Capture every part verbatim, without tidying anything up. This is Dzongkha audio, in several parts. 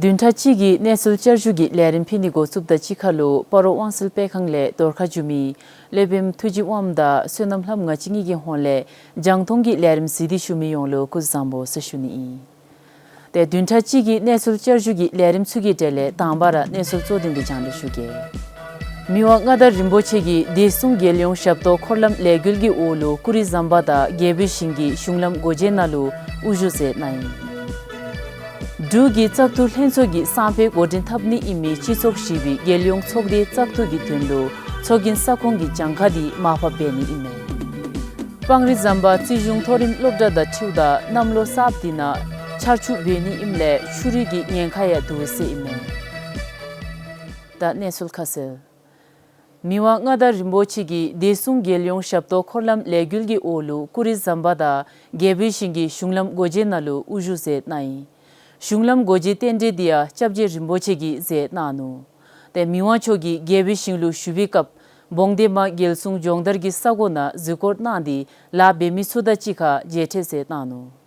བདུན་ཕྲག་གཅིག་གི་གནས་ཚུལ་བསྐྱར་ཞུ་གི་ལས་རིམ་ཕུལ་ནི་འགོ་བཙུགསཔ་དང་གཅིག་ཁར་ལུ་སྤ་རོ་དབང་སེལ་སྤེལ་ཁང་ལས་བརྡ་ཁ་ཞུ་མི་སློབ་དཔོནམ་ཐུགས་རྗེ་དབངམོ་དང་བསོད་ནམས་ལྷམོ་ང་བཅས་གཉིས་ཀྱི་ཧོངས་ལས་རྒྱང་མཐོང་གི་ལས་རིམ་གཟིགས་ཏེ་བཞུགས་མི་ཡོངས་ལུ་སྐུ་གཟུགས་བཟང་པོ་ཟེར་ཞུ་ནི་ཨིན། ཏེ་བདུན་ཕྲག་གཅིག་གི་གནས་ཚུལ་བསྐྱར་ཞུ་གི་ལས་རིམ་ཚུ་གི་གྲས་ལས་དང་པ་ར་གནས་ཚུལ་གཙོ་དོན་འདི་བརྒྱང་སྒྲོག་ཞུ་གེ། མི་དབང་མངའ་བདག་རིན་པོ་ཆེ་གིས་བདེ་སྲུང་རྒྱལ་ཡོངས་ཞབས་ཏོག་འཁོར་ལམ་ལས་འགུལ་གྱི་འོག་ལུ་ཀུ་རི་ཟམ་པ་དང་རྒྱལ་པོའི་ཞིང་གི་གཞུང་ལམ་སྒོ་འབྱེད་ནང་ལུ་དབུ་བཞུགས་མཛད་གནང་ཡི། འབྲུག་གི་བཙག་འཐུ་ལྷན་ཚོགས་ཀྱིས་སང་ཕོད་འགོ་འདྲེན་འཐབ་ནི་ཨིན་མི་སྤྱི་ཚོགས་བཞི་པའི་རྒྱལ་ཡོངས་ཚོགས་སྡེའི་བཙག་འཐུ་གི་དོན་ལུ་ཚོགས་རྒྱན་ས་ཁོངས་ཀྱི་གྱངས་ཁ་འདི་མར་ཕབ་འབད་ནི་ཨིན་མས། སྤང་རི་ཟམ་པ་རྩིས་གཞུང་མཐོ་རིམ་སློབ་གྲྭ་དང་འཁྲིལཝ་ད་གནམ་ལོ་གསརཔ་འདི་ནང་ཆར་ཆུ་འབབ་ནི་ཨིནམ་ལས་ཆུ་རུད་ཀྱི་ཉེན་ཁ་ཡང་འདུག་ཟེར་ཨིན་མས། ད་གནས་ཚུལ་ཁ་གསལ། མི་དབང་མངའ་བདག་རིན་པོ་ཆེ་གིས་བདེ་སྲུང་རྒྱལ་ཡོངས་ཞབས་ཏོག་འཁོར་ལམ་ལས་འགུལ་གྱི་འོག་ལུ་ཀུ་རི་ཟམ་པ་དང་རྒྱལ་པོའི་ཞིང་གི་གཞུང་ལམ་སྒོ་འབྱེད་ནང་ལུ་དབུ་བཞུགས་མཛད་གནང་ཡི། གཞུང་ལམ་སྒོ་འབྱེད་རྟེན་འབྲེལ་འདི་ཡང་སྐྱབས་རྗེ་རིན་པོ་ཆེ་གིས་མཛད་གནང་ནུག། ཏེ་མི་དབང་མཆོག་གིས་རྒྱལ་པོའི་ཞིང་ལུ་བཞུགས་པའི་སྐབས་བོང་སྡེ་མ་རྒྱལ་སྲུང་སྦྱོང་བརྡར་གྱི་ས་གོ་ནང་གཟིགས་སྐོར་གནང་སྟེ་ལཱ་འབད་མི་ཚུ་དང་གཅིག་ཁར་མཇལ་འཕྲད་མཛད་གནང་ནུག།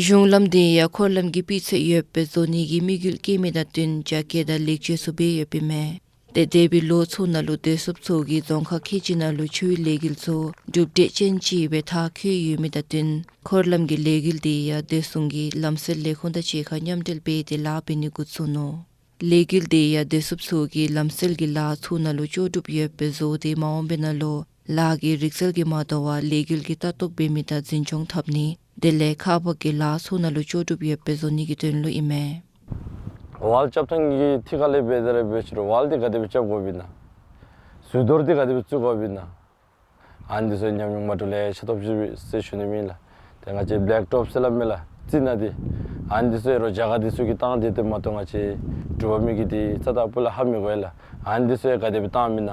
གཞུང་ལམ་འདི་ཡང་འཁོར་ལམ་གྱི་སྤུས་ཚད་ཡོདཔ་སྦེ་བཟོ་ནི་གི་དམིགས་ཡུལ་བསྐྱེད་མི་དང་བསྟུན་རྒྱ་སྐྱེད་དང་ལེགས་བཅོས་ཚུ་འབད་ཡོདཔ་ཨིན་མས། ཏེ་འདས་པའི་ལོ་ཚུ་ནང་ལུ་བདེ་སྲུངཔ་ཚུ་གིས་རྫོང་ཁག་ཁལ་གཅིག་ནང་ལུ་ཆུའི་ལས་འགུལ་ཚུ་གྲུབ་འབྲས་ཅན་ཅིག་སྦེ་མཐར་འཁྱོལ་ཡོད་མི་དང་བསྟུན་འཁོར་ལམ་གྱི་ལས་འགུལ་འདི་ཡང་བདེ་སྲུང་གི་ལམ་སེལ་ལས་ཁུངས་དང་གཅིག་ཁར་མཉམ་འབྲེལ་འབད་དེ་ལཱ་འབད་ནི་འགོ་བཙུགས་ནུག། ལས་འགུལ་འདི་ཡང་བདེ་སྲུངཔ་ཚུ་གིས་ལམ་སེལ་གྱི་ལཱ་ཚུ་ནང་ལུ་ལྕོགས་གྲུབ་ཡོདཔ་སྦེ་བཟོ་སྟེ་མ་འོངས་པའི་ནང་ལུ་ལཱ་གི་རིག་རྩལ་གྱིས་མ་དོ་བར་ལས་འགུལ་གྱི་ལྟ་རྟོག་འབད་མི་དང་འཛིན་སྐྱོང་འཐབ་ནི་དེ་ལས་ཁག་འབག་གི་ལཱ་ཚུ་ནང་ལུ་ལྕོགས་གྲུབ་ཡོདཔ་སྦེ་བཟོ་ནི་གི་དོན་ལུ་ཨིན་མས། ཝཱལ་རྐྱབ་ཐངས་ཀྱི་ཐད་ཁར་ལས་འབད་དེ་ར་འབད་ཞུ་རུང་ཝཱལ་འདི་ག་དེ་སྦེ་རྐྱབ་དགོཔ་ཨིན་ན། ཟུར་དོར་འདི་ག་དེ་སྦེ་བཙུགས་དགོཔ་ཨིན་ན། ཨ་ནི་འདི་ཚུ་ཉམས་མྱོང་མ་འདྲཝ་ལེ་ཤ་ཐོབ་ཅི་ཟེར་ཞུ་ནི་ཨིན་ལགས། ཏེ་ང་བཅས་བླེག་ཊོབ་ཟེར་སླབ་མས་ལགས། རྩི་ནག་འདི། ཨ་ནི་འདི་ཚུ་ཡང་རོགས་རྒྱ་གར་འདི་ཚུ་གིས་བཏང་སྟེ་ཏེ་མ་གཏོགས་ང་བཅས་འབྲུག་པ་མི་གིས་འདི་རྩ་དང་སྤུ་ལས་ཧ་མི་གོ་ཡི་ལགས། ཨ་ནི་འདི་ཚུ་ཡང་ག་དེ་སྦེ་བཏངམ་ཨིན་ན།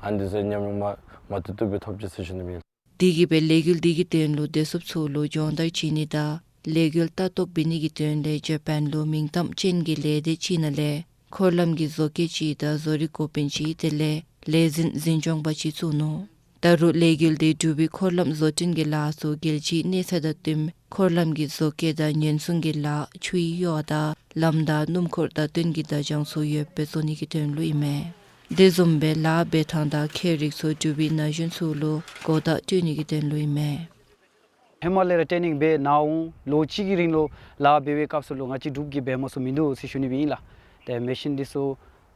ཨ་ནི་འདི་ཚུ་ཡང་ཉམས་མྱོང་མ་མ་ཐུབ་ཐུབ་སྦེ་ཐོབ་ཅི་ཟེར་ཞུ་ནི་ཨིན་ལགས། དེ་གིས་སྦེ་ལས་འགུལ་འདི་གི་དོན་ལུ་བདེ་སྲུངཔ་ཚུ་ལུ་སྦྱོང་བརྡར་བྱིན་ནི་དང་ལས་འགུལ་ལྟ་རྟོག་འབད་ནི་གི་དོན་ལས་ཇ་པཱན་ལུ་མིང་གཏམ་ཅན་གྱི་ལས་སྡེ་ཅིག་ནང་ལས་འཁོར་ལམ་གྱི་བཟོ་བཀོད་ཅིག་དང་བཟོ་རིག་འགོ་དཔོན་ཅིག་དེ་ལས་ལས་འཛིན་འཛིན་སྐྱོང་པ་ཅིག་བཙུགས་ནུག། ད་རུང་ལས་འགུལ་འདི་འབྲུག་པའི་འཁོར་ལམ་བཟོ་སྐྲུན་གྱི་ལཱ་ཚུ་རྒྱལ་སྤྱིའི་གནས་ཚད་དང་བསྟུན་འཁོར་ལམ་གྱི་བཟོ་བཀོད་དང་ཉེན་སྲུང་གི་ལཱ་ཆུའི་གཡོག་དང་ལམ་དང་སྣུམ་འཁོར་བརྡ་སྟོན་གྱི་བརྡ་བྱང་ཚུ་ཡོདཔ་སྦེ་བཟོ་ནི་གི་དོན་ལུ་ཨིན་མས། དེ་བཟུམ་སྦེ་ལཱ་འབད་ཐངས་དང་ཁྱད་རིག་ཚུ་འབྲུག་པའི་ན་གཞོན་ཚུ་ལུ་གོ་བརྡ་སྤྲོད་ནི་གི་དོན་ལུ་ཨིན་མས། ཧེ་མ་ལས་ར་ཊེ་ནིང་འབད་གནང་འོང་། ལོ་གཅིག་གི་རིང་ལུ་ལཱ་འབད་བའི་སྐབས་སུ་ལུ་ང་བཅས་འབྲུག་གིས་འབད་མ་ཚུགས་མིན་འདུག་ཟེར་ཞུ་ནི་སྦེ་ཨིན་ལགས། ཏེ་མེ་ཤིན་འདི་ཚུ་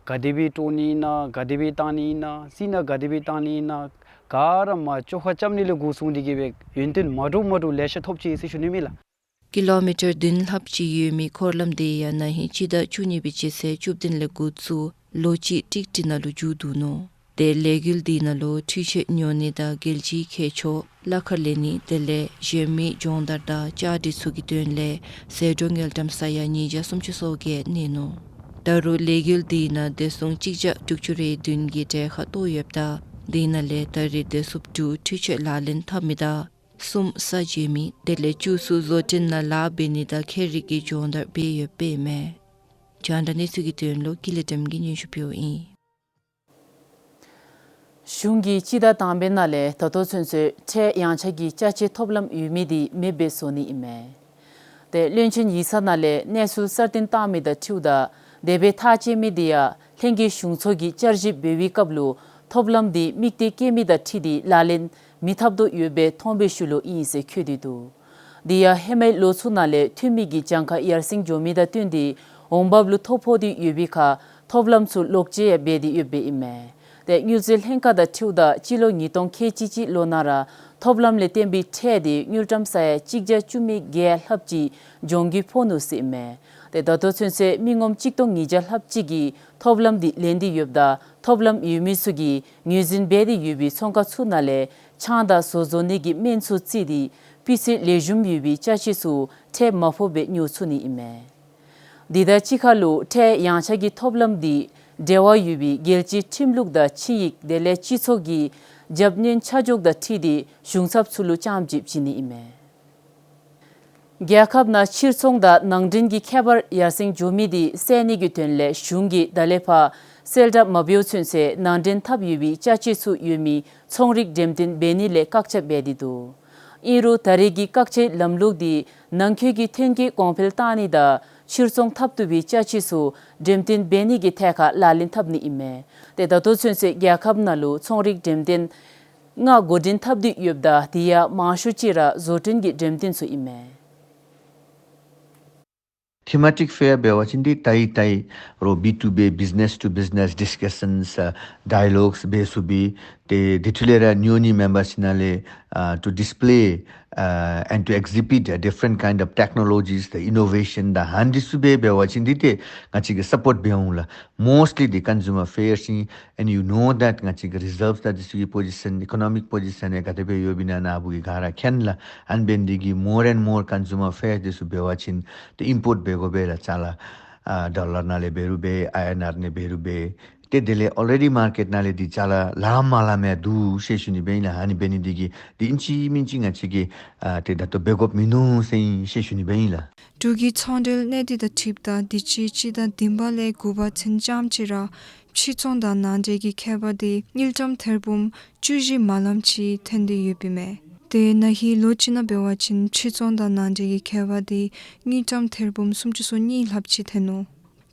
ག་དེ་སྦེ་དཀྲོག་ནི་ཨིན་ན་ག་དེ་སྦེ་བཏང་ནི་ཨིན་ན་རྩི་ནག་ག་དེ་སྦེ་བཏང་ནི་ཨིན་ན་ག་ར་མ་བཅོ་ཁ་རྐྱབ་ནི་ལས་འགོ་བཟུང་སྟེ་གི་སྦེ་ཡོན་ཏན་མ་འདྲཝ་མ་འདྲཝ་ལེ་ཤ་ཐོབ་ཅི་ཟེར་ཞུ་ནི་ཨིན་ལགས། ཀི་ལོ་མི་ཊར་བདུན་ལྷགཔ་ཅིག་ཡོད་མི་འཁོར་ལམ་འདི་ཡང་ན་ཧིང་སྤྱི་ཟླ་བཅུ་གཉིས་པའི་སྤྱི་ཚེས་བཅུ་བདུན་ལས་འགོ་བཙུགས་ལོ་གཅིག་ཀྲིག་ཀྲི་ནང་ལུ་མཇུག་བསྡུ་ནུག། ཏེ་ལས་འགུལ་འདི་ནང་ལུ་འཕྲུལ་ཆས་ཉོ་ནི་དང་རྒྱལ་སྤྱིའི་ཁྱད་ཆོས་གླ་ཁར་ལེན་ནི་དེ་ལས་གཞན་མི་སྦྱོང་བརྡར་དང་བཅའ་སྒྲིག་ཚུ་གི་དོན་ལས་ཟད་འགྲོ་དངུལ་ཀྲམ་ས་ཡ་ཉིས་བརྒྱ་སུམ་ཅུ་སོ་བརྒྱད་གནས་ནུག། ད་རུང་ལས་འགུལ་འདི་ནང་བདེ་སྲུང་གཅིག་བརྒྱ་དྲུག་ཅུ་རེ་བདུན་གྱི་གྲལ་ཁར་གཏོགས་ཡོདཔ་ད་འདི་ནང་ལས་ད་རེས་བདེ་སྲུངཔ་དྲུག་འཕྲུལ་ཆས་ལག་ལེན་འཐབ་མི་དང་གསུམ་ས་འཇལ་མི་དེ་ལས་བཅུ་ཚུ་བཟོ་སྐྲུན་ནང་ལཱ་འབད་ནི་དང་ཁྱད་རིག་གི་སྦྱོང་བརྡར་འབད་ཡོདཔ་ཨིན་མས། རྒྱང་བསྒྲགས་གནས་ཚུལ་གྱི་དོན་ལུ་ཀུན་ལེགས་བདེམ་གིས་སྙན་ཞུ་ཕུལཝ་ཨིན། གཞུང་གིས་སྤྱི་ཟླ་དང་པའི་ནང་ལས་ད་ལྟོ་ཚུན་ཚོད་ཁྲལ་ཡངས་ཆག་གི་ཅ་ཆས་ཐོབ་ལམ་ཡོད་མི་འདི་མེདཔ་སྦེ་བཟོ་ནི་ཨིན་མས། ཏེ་བློན་ཆེན་ཡིག་ཚང་ནང་ལས་གནས་ཚུལ་གསར་བཏོན་བཏང་མི་དང་འཁྲིལཝ་ད་དེ་སྦེ་ཐག་བཅད་མི་འདི་ཡང་ལྷན་རྒྱས་གཞུང་ཚོགས་ཀྱིས་བསྐྱར་ཞིབ་འབད་བའི་སྐབས་ལུ་ཐོབ་ལམ་འདི་དམིགས་གཏད་བསྐྱེད་མི་དང་འཁྲིལ་ཏེ་ལག་ལེན་མི་འཐབ་དོ་ཡོདཔ་སྦེ་མཐོང་སྦེ་ཞུ་ལོ་ཨིན་ཟེར་འཁོད་དེ་འདུག། དེ་ཡང་ཧེ་མའི་ལོ་ཚུ་ནང་ལས་འཐུས་མི་གི་གྱངས་ཁ་ཡར་སེང་འགྱོ་མི་དང་བསྟུན་ཏེ་འོང་འབབ་ལུ་ཐོ་ཕོག་སྟེ་ཡོད་པའི་ཁར་ཐོབ་ལམ་ཚུ་ལོག་སྤྱོད་ཡང་འབད་དེ་ཡོདཔ་སྦེ་ཨིན་མས། ཏེ་དངུལ་རྩིས་ལྷན་ཁག་དང་འཁྲིལཝ་ད་སྤྱི་ལོ་ཉིས་སྟོང་ཁལ་གཅིག་གཅིག་ལོ་ནང་ར་ཐོབ་ལམ་ལས་བརྟེན་པའི་ཁྲལ་འདི་དངུལ་ཀྲམ་ས་ཡ་གཅིག་བརྒྱ་བཅུ་མེད་བརྒྱད་ལྷགཔ་ཅིག་འབྱུང་འགྱུར་ཕོག་ནུག་ཟེར་ཨིན་མས། ཏེ་ད་ལྟོ་ཚུན་ཚོད་མི་ངོམ་གཅིག་སྟོང་ཉིས་བརྒྱ་ལྷགཔ་ཅིག་གིས་ཐོབ་ལམ་འདི་ལེན་ཏེ་ཡོདཔ་ད་ཐོབ་ལམ་ཡོད་མི་ཚུ་གིས་ངོས་འཛིན་འབད་དེ་ཡོད་པའི་ཚོང་ཁང་ཚུ་ནང་ལས་ཆང་དང་བཟོ་བཟོ་ནི་གི་སྨན་ཚུ་བརྩིས་ཏེ་སྤུས་ཚད་ལེགས་ཤོམ་ཡོད་པའི་ཅ་ཆས་ཚུ་ཁྲལ་མ་ཕོགཔ་སྦེ་ཉོ་ཚུགས་ནི་ཨིན་མས། དེ་དང་གཅིག་ཁར་ལུ་ཁྲལ་ཡངས་ཆག་གི་ཐོབ་ལམ་འདི་ འབྲེལ་བ་ཡོད་པའི་རྒྱལ་སྤྱིའི་ཁྲིམས་ལུགས་དང་ཆིངས་ཡིག་དེ་ལས་སྤྱི་ཚོགས་ཀྱི་རྒྱབ་སྣོན་ཆ་འཇོག་དང་འཁྲིལ་ཏེ་གཞུང་ཚབ་ཚུ་ལུ་བཅའམ་ཅིག་བྱིན་ནི་ཨིན་མས། རྒྱལ་ཁབ་ནང་ཕྱིར་ཚོང་དང་ནང་འདྲེན་གྱི་ཁྱད་པར་ཡར་སེང་འགྱོ་མི་དེ་སེལ་ནི་གི་དོན་ལས་གཞུང་གིས་ད་ལས་ཕར་གསལ་བསྒྲགས་མ་འབདཝ་ཚུན་ཚོད་ནང་འདྲེན་འཐབ་ཡོད་པའི་ཅ་ཆས་ཚུ་ཡོད་མི་ཚོང་རིགས་འགྲེམས་སྟོན་འབད་ནི་ལས་བཀག་ཆ་འབད་དེ་འདུག། ཨིན་རུང་ད་རེས་ཀྱི་བཀག་ཆའི་ལམ་ལུགས་དེ་ནང་འཁོད་ཀྱི་ཐོན་སྐྱེད་གོང་འཕེལ་བཏང་ནི་དང་ཕྱིར་ཚོང་འཐབ་བཏུབ་པའི་ཅ་ཆས་ཚུ་འགྲེམས་སྟོན་འབད་ནི་གི་ཐད་ཁར་ལག་ལེན་འཐབ་ནི་ཨིན་མས། ཏེ་ད་ལྟོ་ཚུན་ཚོད་རྒྱལ་ཁབ་ནང་ལུ་ཚོང་རིགས་འགྲེམས་སྟོན་ལྔ་འགོ་འདྲེན་འཐབ་སྟེ་ཡོདཔ་ད་དེ་ཡང་མང་ཤོས་ཅིག་ར་བཟོ་སྐྲུན་གྱི་འགྲེམས་སྟོན་ཚུ་ཨིན་མས། Thematic fair འབད་བ་ཅིན་འདི་ཏེ་ཏེ་རོགས་B to B, business to business discussions, uh, dialogues འབད་ཚུགས་པས། ཏེ་དེ་འཕྲོ་ལས་ར་ཉོ་ནི་མེན་པར་ཅིག་ནང་ལས་uh, to display, uh, and to exhibit, uh, different kind of technologies, the innovation དང་ཨ་ནི་ཚུ་འབད་འབད་བ་ཅིན་འདི་ཏེ་ང་བཅས་ཀྱིས་support འབད་འོང་ལགས། Mostly འདི་consumer fairs ཨིན། And you know that ང་བཅས་ཀྱི་reserves དང་འདི་ཚུ་གི་position, economic position ཡང་ག་དེ་སྦེ་ཡོདཔ་ཨིན་ན་ནཱ་བུ་གིས་ག་ར་མཁྱེན་ལགས། ཨ་ནི་འབད་ནི་འདི་གིས་more and more consumer fairs འདི་ཚུ་འབད་བ་ཅིན་ཏེ་import འབད་དགོ་པས་ལགས། ཅ་ལ་ཨ་dollar ནང་ལས་འབད་རུང་འབད་I N R ནང་འབད་རུང་འབད། ཏེ་དེ་ལས་already market ནང་ལས་འདི་ཅ་ལ་ལངམ་མ་ལངམ་ཡང་འདུག་ཟེར་ཞུ་ནི་སྦེ་ཨིན་ལགས། ཨ་ནི་འབད་ནི་འདི་གིས་འདི་ཨིན་ཅི་མིན་ཅི་ང་བཅས་ཀྱིས་ཨ་ཏེ་ད་ལྟོ་འབད་དགོཔ་མིན་ནུག་ཟེར་ཨིན་ཟེར་ཞུ་ནི་སྦེ་ཨིན་ལགས། འབྲུག་གི་ཚོང་འབྲེལ་གནས་སྡུད་དང་འཁྲིལཝ་ད་དུས་ཅི་སྤྱི་ཟླ་བདུན་པ་ལས་དགུ་པ་ཚུན་ཙམ་ཅིག་ར་ཕྱིར་ཚོང་དང་ནང་འདྲེན་གྱི་ཁྱད་པར་དེ་དངུལ་ཀྲམ་ཐེར་འབུམ་བཅུ་བཞི་མ་ལངམ་ཅིག་ཐོན་ཏེ་ཡོདཔ་ཨིན་མས། ཏེ་ན་ཧིང་ལོ་གཅིག་ནང་འབད་བ་ཅིན་ཕྱིར་ཚོང་དང་ནང་འདྲེན་གྱི་ཁྱད་པར་དེ་དངུལ་ཀྲམ་ཐེར་འབུམ་སུམ་ཅུ་སོ་གཉིས་ལྷགཔ་ཅིག་ཐོན་ནུག།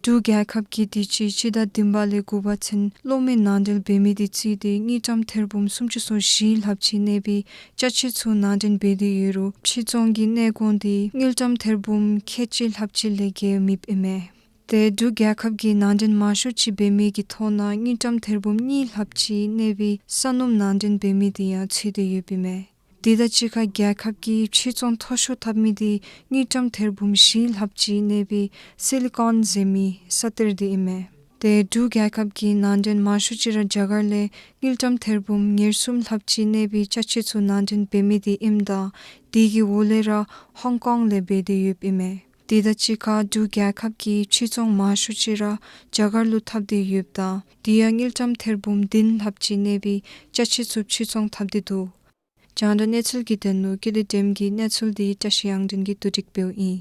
འབྲུག་རྒྱལ་ཁབ་ཀྱིས་དུས་ཅི་སྤྱི་ཟླ་བདུན་པ་ལས་དགུ་པ་ཚུན་གློག་མེ་ནང་འདྲེན་འབད་མི་དེ་བརྩིས་ཏེ་དངུལ་ཀྲམ་ཐེར་འབུམ་སུམ་ཅུ་སོ་བཞི་ལྷགཔ་ཅིག་གནས་པའི་ཅ་ཆས་ཚུ་ནང་འདྲེན་འབད་དེ་ཡོད་རུང་ཕྱིར་ཚོང་གི་གནས་གོང་དེ་དངུལ་ཀྲམ་ཐེར་འབུམ་ཁལ་གཅིག་ལྷགཔ་ཅིག་ལས་བརྒལ་མེདཔ་ཨིན་མས། ཏེ་འབྲུག་རྒྱལ་ཁབ་ཀྱིས་ནང་འདྲེན་མང་ཤོས་ཅིག་འབད་མི་གི་ཐོག་ནང་དངུལ་ཀྲམ་ཐེར་འབུམ་གཉིས་ལྷགཔ་ཅིག་གནས་པའི་ས་སྣུམ་ནང་འདྲེན་འབད་མི་དེ་ཡང་ཚུད་དེ་ཡོདཔ་ཨིན་མས། དེ་དང་གཅིག་ཁར་རྒྱལ་ཁབ་ཀྱིས་ཕྱིར་ཚོང་མཐོ་ཤོས་འཐབ་མི་དེ་དངུལ་ཀྲམ་ཐེར་འབུམ་བཞི་ལྷགཔ་ཅིག་གནས་པའི་སི་ལི་ཀོན་ཟེར་མི་ས་གཏེར་དེ་ཨིན་མས། ཏེ་འབྲུག་རྒྱལ་ཁབ་ཀྱིས་ནང་འདྲེན་མང་ཤོས་ཅིག་ར་རྒྱ་གར་ལས་དངུལ་ཀྲམ་ཐེར་འབུམ་ཉེར་གསུམ་ལྷགཔ་ཅིག་གནས་པའི་ཅ་ཆས་ཚུ་ནང་འདྲེན་འབད་མི་དེ་ཨིནམ་ད་དེ་གི་འོག་ལས་ར་ཧོང་ཀོང་ལས་འབད་དེ་ཡོདཔ་ཨིན་མས། དེ་དང་གཅིག་ཁར་འབྲུག་རྒྱལ་ཁབ་ཀྱིས་ཕྱིར་ཚོང་མང་ཤོས་ཅིག་ར་རྒྱ་གར་ལུ་འཐབ་སྟེ་ཡོདཔ་ད་དེ་ཡང་དངུལ་ཀྲམ་ཐེར་འབུམ་བདུན་ལྷགཔ་ཅིག་གནས་པའི་ཅ་ཆས་ཚུ་ཕྱིར་ཚོང་འཐབ་སྟེ་འདུག། རྒྱང་བསྒྲགས་གནས་ཚུལ་གྱི་དོན་ལུ་ཀུན་ལེགས་སྒྲོལམ་གྱི་གནས་ཚུལ་དེ་བཀྲ་ཤིས་དབྱངས་སྒྲོན་གྱིས་བསྡུ་སྒྲིག་འབདཝ་ཨིན།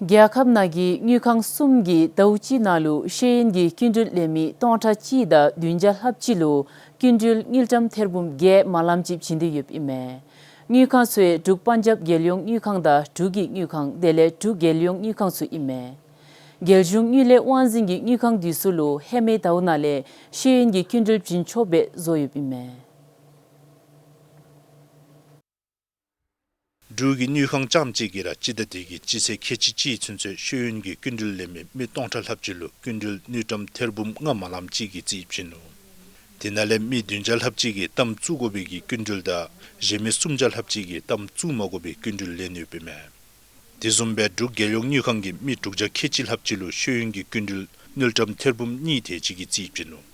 རྒྱལ་ཁབ་ནང་གི་དངུལ་ཁང་གསུམ་གྱིས་ཟླཝ་གཅིག་ནང་ལུ་ཤེས་ཡོན་གྱི་སྐྱིན་འགྲུལ་ལེན་མི་སྟོང་ཕྲག་གཅིག་དང་བདུན་བརྒྱ་ལྷགཔ་ཅིག་ལུ་སྐྱིན་འགྲུལ་དངུལ་ཀྲམ་ཐེར་འབུམ་བརྒྱད་མ་ལངམ་ཅིག་བྱིན་ཏེ་ཡོདཔ་ཨིན་མས། དངུལ་ཁང་ཚུ་ཡང་འབྲུག་པན་ཇབ་རྒྱལ་ཡོངས་དངུལ་ཁང་དང་འབྲུག་གི་དངུལ་ཁང་དེ་ལས་འབྲུག་རྒྱལ་ཡོངས་དངུལ་ཁང་ཚུ་ཨིན་མས། རྒྱལ་གཞུང་དངུལ་ལས་དབང་འཛིན་གྱི་དངུལ་ཁང་དེ་ཚུ་ལུ་ཧེ་མའི་ཟླཝ་ནང་ལས་ཤེས་ཡོན་གྱི་སྐྱིན་འགྲུལ་བྱིན་ཆོགཔ་སྦེ་བཟོ་ཡོདཔ་ཨིན་མས། འབྲུག་གི་དངུལ་ཁང་རྐྱངམ་གཅིག་གིས་ར་སྤྱི་ཟླ་དེ་གི་སྤྱི་ཚེས་ཁལ་གཅིག་གཅིག་ཚུན་ཚོད་ཤེས་ཡོན་གྱི་སྐྱིན་འགྲུལ་ལེན་མི་མི་སྟོང་ཕྲག་ལྷགཔ་ཅིག་ལུ་སྐྱིན་འགྲུལ་དངུལ་ཀྲམ་ཐེར་འབུམ་ལྔ་མ་ལངམ་ཅིག་གི་རྩིས་བྱིན་ནུག། དེ་ནང་ལས་མི་བདུན་བརྒྱ་ལྷགཔ་ཅིག་གིས་གཏའམ་བཙུགས་དགོ་པའི་གི་སྐྱིན་འགྲུལ་དང་གཞན་མི་སུམ་བརྒྱ་ལྷགཔ་ཅིག་གིས་གཏའམ་བཙུགས་མ་དགོ་པའི་སྐྱིན་འགྲུལ་ལེན་ཡོདཔ་ཨིན་མས། དེ་བཟུམ་སྦེ་འབྲུག་རྒྱལ་ཡོངས་དངུལ་ཁང་གིས་མི་དྲུག་བརྒྱ་ཁལ་གཅིག་ལྷགཔ་ཅིག་ལུ་ཤེས་ཡོན་གྱི་སྐྱིན་འགྲུལ་དངུལ་ཀྲམ་ཐེར་འབུམ་གཉིས་དེ་ཅིག་གི་རྩིས་བྱིན་ནུག།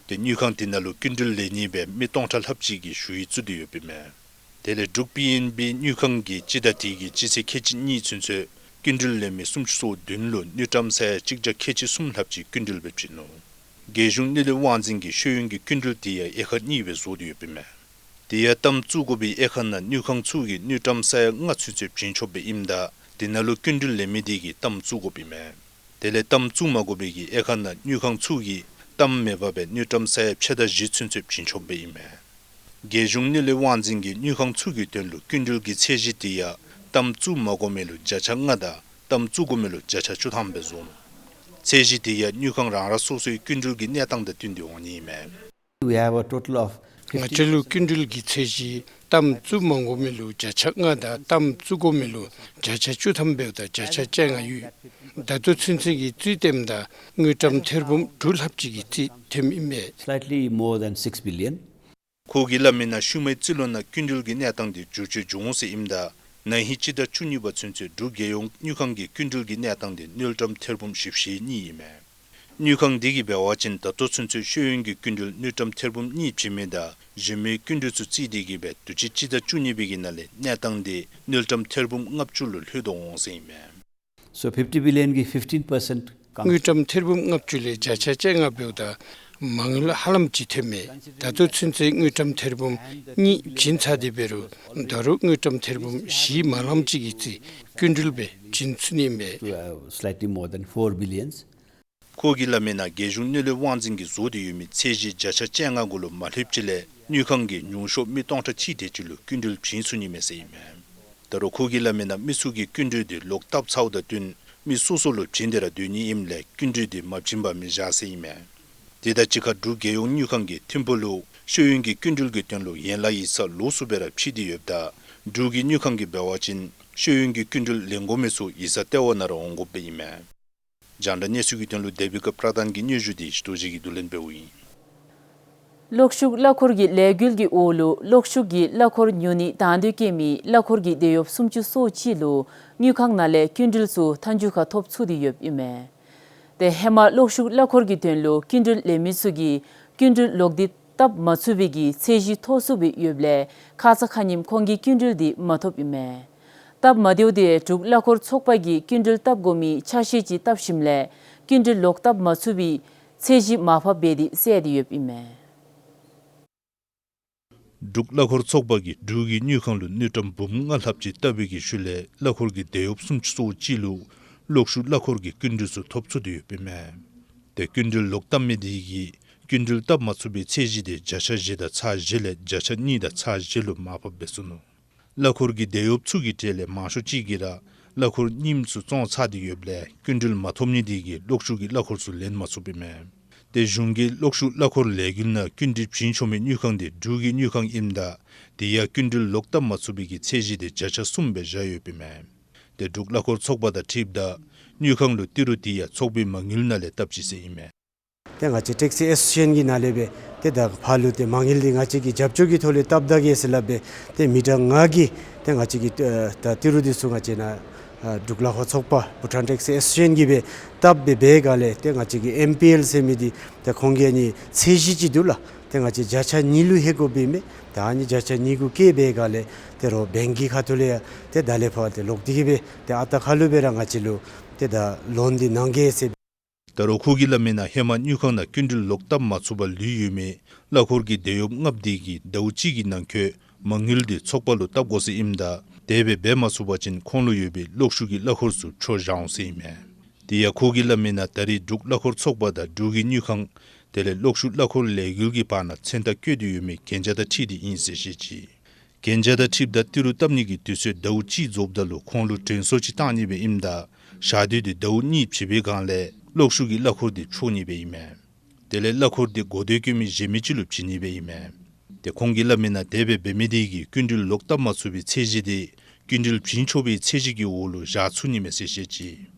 ཏེ་དངུལ་ཁང་དེ་ནང་ལུ་སྐྱིན་འགྲུལ་ལེན་ནི་སྦེ་མི་སྟོང་ཕྲག་ལྷགཔ་ཅིག་གིས་ཞུ་ཡིག་བཙུགས་ཏེ་ཡོདཔ་ཨིན་མས། དེ་ལས་འབྲུག་པི་ཨེན་བི་དངུལ་ཁང་གིས་སྤྱི་ཟླ་དེ་གི་སྤྱི་ཚེས་ཁལ་གཅིག་གཉིས་ཚུན་ཚོད་སྐྱིན་འགྲུལ་ལེན་མི་སུམ་ཅུ་སོ་བདུན་ལུ་དངུལ་ཀྲམ་ས་ཡ་གཅིག་བརྒྱ་ཁལ་གཅིག་གསུམ་ལྷགཔ་ཅིག་སྐྱིན་འགྲུལ་སྦེ་བྱིན་ནུག། རྒྱལ་གཞུང་དངུལ་ལས་དབང་འཛིན་གྱིས་ཤེས་ཡོན་གྱི་སྐྱིན་འགྲུལ་དེ་ཡང་དབྱེ་ཁག་གཉིས་སྦེ་བཟོ་སྟེ་ཡོདཔ་ཨིན་མས། དེ་ཡང་གཏའམ་བཙུགས་དགོ་པའི་དབྱེ་ཁག་ནང་དངུལ་ཁང་ཚུ་གིས་དངུལ་ཀྲམ་ས་ཡ་ལྔ་ཚུན་ཚོད་བྱིན་ཆོགཔ་སྦེ་ཨིནམ་ད་དེ་ནང་ལུ་སྐྱིན་འགྲུལ་ལེན་མི་དེ་གིས་གཏའམ་བཙུགས་དགོཔ་ཨིན་མས། དེ་ལས་གཏའམ་བཙུགས་མ་དགོ་པའི་གི་དབྱེ་ཁག་ནང་དངུལ་ཁང་ཚུ་གིས་གཏའམ་མེད་པར་སྦེ་དངུལ་ཀྲམ་ས་ཡ་ཕྱེད་དང་བཞི་ཚུན་ཚོད་བྱིན་ཆོགཔ་སྦེ་ཨིན་མས། རྒྱལ་གཞུང་དངུལ་ལས་དབང་འཛིན་གྱིས་དངུལ་ཁང་ཚུ་གི་དོན་ལུ་སྐྱིན་འགྲུལ་གྱི་ཚད་གཞི་དེ་ཡང་གཏའམ་བཙུགས་མ་དགོ་མི་ལུ་བརྒྱ་ཆ་ལྔ་དང་གཏའམ་བཙུགས་དགོ་མི་ལུ་བརྒྱ་ཆ་བཅུ་ཐམ་སྦེ་བཟོ་ནུག། ཚད་གཞི་དེ་ཡང་དངུལ་ཁང་རང་རང་སོ་སོའི་སྐྱིན་འགྲུལ་གྱི་གནས་སྟངས་དང་བསྟུན་ཏེ་འོང་ནི་ཨིན་མས། We have a total of fifty. ང་བཅས་ལུ་སྐྱིན་འགྲུལ་གྱི་ཚད་གཞི་གཏའམ་བཙུགས་མ་དགོ་མི་ལུ་བརྒྱ་ཆ་ལྔ་དང་གཏའམ་བཙུགས་དགོ་མི་ལུ་བརྒྱ་ཆ་བཅུ་ཐམ་འབདཝ་ད་བརྒྱ་ཆ་བཅོ་ལྔ་ཡོད། ད་ལྟོ་ཚུན་ཚོད་ཀྱི་རྩིས་བལྟཝ་ད་དངུལ་ཀྲམ་ཐེར་འབུམ་དྲུག་ལྷགཔ་ཅིག་གི་རྩིས་ཐོནམ་ཨིན་མས། Slightly more than six billion. ཁོ་གིས་སླབ་མིའི་ནང་ཤུལ་མའི་རྩིས་ལོ་ནང་སྐྱིན་འགྲུལ་གྱི་གནས་སྟངས་དེ་འགྱུར་བཅོས་འབྱུང་འོང་ཟེར་ཨིནམ་ད་ན་ཧིང་སྤྱི་ཟླ་བཅུ་གཉིས་པ་ཚུན་ཚོད་འབྲུག་རྒྱལ་ཡོངས་དངུལ་ཁང་གི་སྐྱིན་འགྲུལ་གྱི་གནས་སྟངས་དེ་དངུལ་ཀྲམ་ཐེར་འབུམ་བཞི་བཅུ་ཞེ་གཉིས་ཨིན་མས། དངུལ་ཁང་དེ་གིས་འབད་བ་ཅིན་ད་ལྟོ་ཚུན་ཚོད་ཤེས་ཡོན་གྱི་སྐྱིན་འགྲུལ་དངུལ་ཀྲམ་ཐེར་འབུམ་གཉིས་བྱིན་མི་དང་གཞན་མི་སྐྱིན་འགྲུལ་ཚུ་རྩིས་ཏེ་གིས་སྦེ་དུས་ཅི་སྤྱི་ཟླ་བཅུ་གཉིས་པའི་གི་ནང་ལས་གནས་སྟངས་དེ་དངུལ་ཀྲམ་ཐེར་འབུམ་ལྔ་བཅུ་ལུ་ལྷོད་དོ་འོང་ཟེར་ཨིན་མས། So fifty billion གི་fifteen percent དངུལ་ཀྲམ་ཐེར་འབུམ་ལྔ་བཅུ་ལས་བརྒྱ་ཆ་བཅོ་ལྔ་འབདཝ་ད་མ་དངུལ་ཧ་ལམ་ཅིག་ཐོནམ་མས། ད་ལྟོ་ཚུན་ཚོད་དངུལ་ཀྲམ་ཐེར་འབུམ་གཉིས་བྱིན་ཚར་ཏེ་འབད་རུང་ད་རུང་དངུལ་ཀྲམ་ཐེར་འབུམ་བཞི་མ་ལངམ་ཅིག་གི་རྩིས་སྐྱིན་འགྲུལ་སྦེ་བྱིན་ཚུགས་ནི་མས། To, uh, slightly more than four billions. ཁོ་གིས་སླབ་མིའི་ནང་རྒྱལ་གཞུང་དངུལ་ལས་དབང་འཛིན་གྱིས་བཟོ་སྟེ་ཡོད་མི་ཚད་གཞི་བརྒྱ་ཆ་བཅོ་ལྔ་གུ་ལུ་མ་ལྷོདཔ་ཅིག་ལས་དངུལ་ཁང་གིས་ཉུང་ཤོས་མི་སྟོང་ཕྲག་གཅིག་དེ་ཅིག་ལུ་སྐྱིན་འགྲུལ་བྱིན་ཚུགས་ནི་མས་ཟེར་ཨིན་མས། ད་རུང་ཁོ་གིས་སླབ་མིའི་ནང་མི་ཚུ་གིས་སྐྱིན་འགྲུལ་དེ་ལོག་བཏབ་ཚརཝ་དང་བསྟུན་མི་སོ་སོ་ལུ་བྱིན་ཏེ་ར་སྡོད་ནི་ཨིནམ་ལས་སྐྱིན་འགྲུལ་དེ་མ་བྱིན་པར་མི་བཞག་ཟེར་ཨིན་མས། དེ་དང་གཅིག་ཁར་འབྲུག་རྒྱལ་ཡོངས་དངུལ་ཁང་གིས་ཐིམ་ཕུག་ལུ་ཤེས་ཡོན་གྱི་སྐྱིན་འགྲུལ་གྱི་དོན་ལུ་ཡན་ལག་ཡིག་ཚང་ལོགས་སུ་སྦེ་ར་ཕྱེ་སྟེ་ཡོདཔ་ད་འབྲུག་གི་དངུལ་ཁང་གིས་འབད་བ་ཅིན་ཤེས་ཡོན་གྱི་སྐྱིན་འགྲུལ་ལེན་དགོ་མི་ཚུ་ཡིག་ཚང་ལྟེ་བ་ནང་ར་འོང་དགོཔ་སྦེ་ཨིན་མས། རྒྱང་བསྒྲགས་གནས་ཚུལ་གྱི་དོན་ལུ་དེ་བི་ཀ་པྲ་དཱན་གྱི་སྙན་ཞུ་དེ་ཞི་ཏོ་རྗེ་གིས་བསྡུ་ལེན་འབདཝ་ཨིན། གློག་ཤུགས་གླ་འཁོར་གྱི་ལས་འགུལ་གྱི་འོག་ལུ་གློག་ཤུགས་ཀྱི་གླ་འཁོར་ཉོ་ནི་དང་འདོད་བསྐྱེད་མི་གླ་འཁོར་གྱི་དེད་གཡོགཔ་སུམ་ཅུ་སོ་གཅིག་ལུ་དངུལ་ཁང་ནང་ལས་སྐྱིན་འགྲུལ་ཚུ་མཐའ་མཇུག་ཁར་ཐོབ་ཚུགས་ཏེ་ཡོདཔ་ཨིན་མས། ཏེ་ཧེ་མ་གློག་ཤུགས་གླ་འཁོར་གྱི་དོན་ལུ་སྐྱིན་འགྲུལ་ལེན་མི་ཚུ་གིས་སྐྱིན་འགྲུལ་ལོག་སྟེ་བཏབ་མ་ཚུགས་པའི་གི་ཚད་གཞི་མཐོ་སུ་སྦེ་ཡོདཔ་ལས་ཁ་ཙ་ཁ་ཉིནམ་ཁོང་གིས་སྐྱིན་འགྲུལ་དེ་མ་ཐོབ་ཨིན་མས། སྟབས་མ་བདེཝ་དེ་འབྲུག་གླ་འཁོར་ཚོགས་པ་གིས་སྐྱིན་འགྲུལ་བཏབ་དགོ་མི་ཆ་ཤས་ཅིག་བཏབ་ཞིནམ་ལས་སྐྱིན་འགྲུལ་ལོག་བཏབ་མ་ཚུགས་པའི་ཚད་གཞི་མར་ཕབ་འབད་དེ་བསལ་ཏེ་ཡོདཔ་ཨིན་མས། འབྲུག་གླ་འཁོར་ཚོགས་པ་གིས་འབྲུག་གི་དངུལ་ཁང་ལུ་དངུལ་ཀྲམ་འབུམ་ལྔ་ལྷགཔ་ཅིག་བཏབ་པའི་གི་ཤུལ་ལས་གླ་འཁོར་གྱི་དེད་གཡོགཔ་སུམ་ཅུ་སོ་གཅིག་ལུ་གློག་ཤུགས་གླ་འཁོར་གྱི་སྐྱིན་འགྲུལ་ཚུ་ཐོབ་ཚུགས་ཏེ་ཡོདཔ་ཨིན་མས། ཏེ་སྐྱིན་འགྲུལ་ལོག་བཏབ་མི་དེ་གིས་སྐྱིན་འགྲུལ་བཏབ་མ་ཚུགས་པའི་ཚད་གཞི་དེ་བརྒྱ་ཆ་བཞི་དང་ཚག་བཞི་ལས་བརྒྱ་ཆ་གཉིས་དང་ཚག་བཞི་ལུ་མར་ཕབ་འབད་ཚུགས་ནུག། གླ་འཁོར་གྱི་དེད་གཡོགཔ་ཚུ་གི་གྲས་ལས་མང་ཤོས་ཅིག་གིས་ར་གླ་འཁོར་རྙིངམ་ཚུ་བཙོང་ཚར་ཏེ་ཡོདཔ་ལས་སྐྱིན་འགྲུལ་མ་ཐོབ་ནི་དེ་གིས་གློག་ཤུགས་ཀྱི་གླ་འཁོར་ཚུ་ལེན་མ་ཚུགསཔ་ཨིན་མས། ཏེ་གཞུང་གིས་གློག་ཤུགས་གླ་འཁོར་ལས་འགུལ་ནང་སྐྱིན་འགྲུལ་བྱིན་ཆོག་མི་དངུལ་ཁང་དེ་འབྲུག་གི་དངུལ་ཁང་ཨིནམ་ད་དེ་ཡང་སྐྱིན་འགྲུལ་ལོག་བཏབ་མ་ཚུགས་པའི་གི་ཚད་གཞི་དེ་བརྒྱ་ཆ་གསུམ་སྦེ་བཞག་ཡོདཔ་ཨིན་མས། ཏེ་འབྲུག་གླ་འཁོར་ཚོགས་པ་དང་འཁྲིལཝ་ད་དངུལ་ཁང་ལུ་ཏི་རུ་དེ་ཡང་ཚོགས་པའི་མ་དངུལ་ནང་ལས་བཏབ་ཅི་ཟེར་ཨིན་མས། ཏེ་ང་བཅས་ཊེག་སི་ཨེ་སོ་ཤི་ཨེ་ཤན་གྱི་ནང་ལས་སྦེ་ཏེ་ད་ཕར་ལུ་ཏེ་མ་དངུལ་འདི་ང་བཅས་ཀྱིས་རྒྱབ་སྐྱོར་གྱི་ཐོག་ལས་བཏབ་ད་གེ་ཟེར་སླབ་སྦེ་ཏེ་མི་གྲངས་ལྔ་གིས་ཏེ་ང་བཅས་ཀྱི་ཨ་ད་ཏི་རུ་འདི་ཚུ་ང་བཅས་ནཱ་ཨ་འབྲུག་གླ་འཁོར་ཚོགས་པ་བྷུ་ཊཱན་ཊེག་སི་ཨེ་སོ་ཤི་ཨེ་ཤན་གྱིས་སྦེ་བཏབ་སྦེ་འབད་སྒང་ལས་ཏེ་ང་བཅས་ཀྱི་ཨེམ་པི་ཨེལ་ཟེར་མི་འདི་ཏེ་ཁོང་གི་ཨ་ནི་ཚད་གཞི་ཅིག་འདུག་ལགས། ཏེ་ང་བཅས་བརྒྱ་ཆ་གཉིས་ལུ་ལྷོད་དགོཔ་ཨིན་མས། ད་ཨ་ནི་བརྒྱ་ཆ་གཉིས་གུ་བཀལ་བའི་སྒང་ལས་ཏེ་རོགས་བེངཀ་གི་ཁ་ཐུག་ལས་ཡང་ཏེ་ད་ལས་ཕར་ཏེ་ལོག་སྟེ་གི་སྦེ་ཏེ་ཨ་རྟག་ཁ་ལུ་སྦེ་ར་ང་བཅས་ལུ་ཏེ་ད་ལོན་འདི་གནང་གེ་ཟེར། ད་རུང་ཁོ་གིས་སླབ་མིའི་ནང་ཧེ་མ་དངུལ་ཁང་ནང་སྐྱིན་འགྲུལ་ལོག་བཏབ་མ་ཚུགས་པར་ལུས་ཡོད་མི་གླ་འཁོར་གྱི་དེད་གཡོགཔ་ལྔ་པོ་དེ་གིས་ཟླཝ་གཅིག་གི་ནང་འཁོད་མ་དངུལ་དེ་ཚོགས་པ་ལུ་བཏབ་དགོ་ཟེར་ཨིནམ་ད་དེ་སྦེ་འབད་མ་ཚུགས་པ་ཅིན་ཁོང་ལུ་ཡོད་པའི་གློག་ཤུགས་ཀྱི་གླ་འཁོར་ཚུ་འཕྲོག་བཞག་འོང་ཟེར་ཨིན་མས། དེ་ཡང་ཁོ་གིས་སླབ་མིའི་ནང་ད་རེས་འབྲུག་གླ་འཁོར་ཚོགས་པ་དང་འབྲུག་གི་དངུལ་ཁང་དེ་ལས་གློག་ཤུགས་གླ་འཁོར་ལས་འགུལ་གྱི་བར་ན་མཚན་རྟགས་བཀོད་དེ་ཡོད་མི་གན་རྒྱ་དང་འཁྲིལ་ཏེ་ཨིན་ཟེར་བཤད་ཅི། གན་རྒྱ་དང་འཁྲིལཝ་ད་ཏི་རུ་བཏབ་ནི་གི་དུས་ཚོད་ཟླཝ་གཅིག་རྫོགསཔ་ད་ལུ་ཁོང་ལུ་དྲན་གསོ་ཅིག་བཏང་ནི་སྦེ་ཨིནམ་ད་ཞག་དུས་དེ་ཟླཝ་གཉིས་བྱིན་པའི་སྒང་ལས་གློག་ཤུགས་ཀྱི་གླ་འཁོར་དེ་འཕྲོག་ནི་སྦེ་ཨིན་མས། དེ་ལས་གླ་འཁོར་དེ་གོ་བརྡ་བཀོད་མི་གཞན་མི་ཅིག་ལུ་བྱིན་ནི་སྦེ་ཨིན་མས། ཏེ་ཁོང་གིས་སླབ་མིའི་ནང་དེ་སྦེ་འབད་མི་དེ་གིས་སྐྱིན་འགྲུལ་ལོག་བཏབ་མ་ཚུགས་པའི་ཚད་གཞི་དེ་སྐྱིན་འགྲུལ་བྱིན་ཆོག་པའི་ཚད་གཞི་གི་འོག་ལུ་བཞག་ཚུགས་ནི་མས་ཟེར་བཤད་ཅི།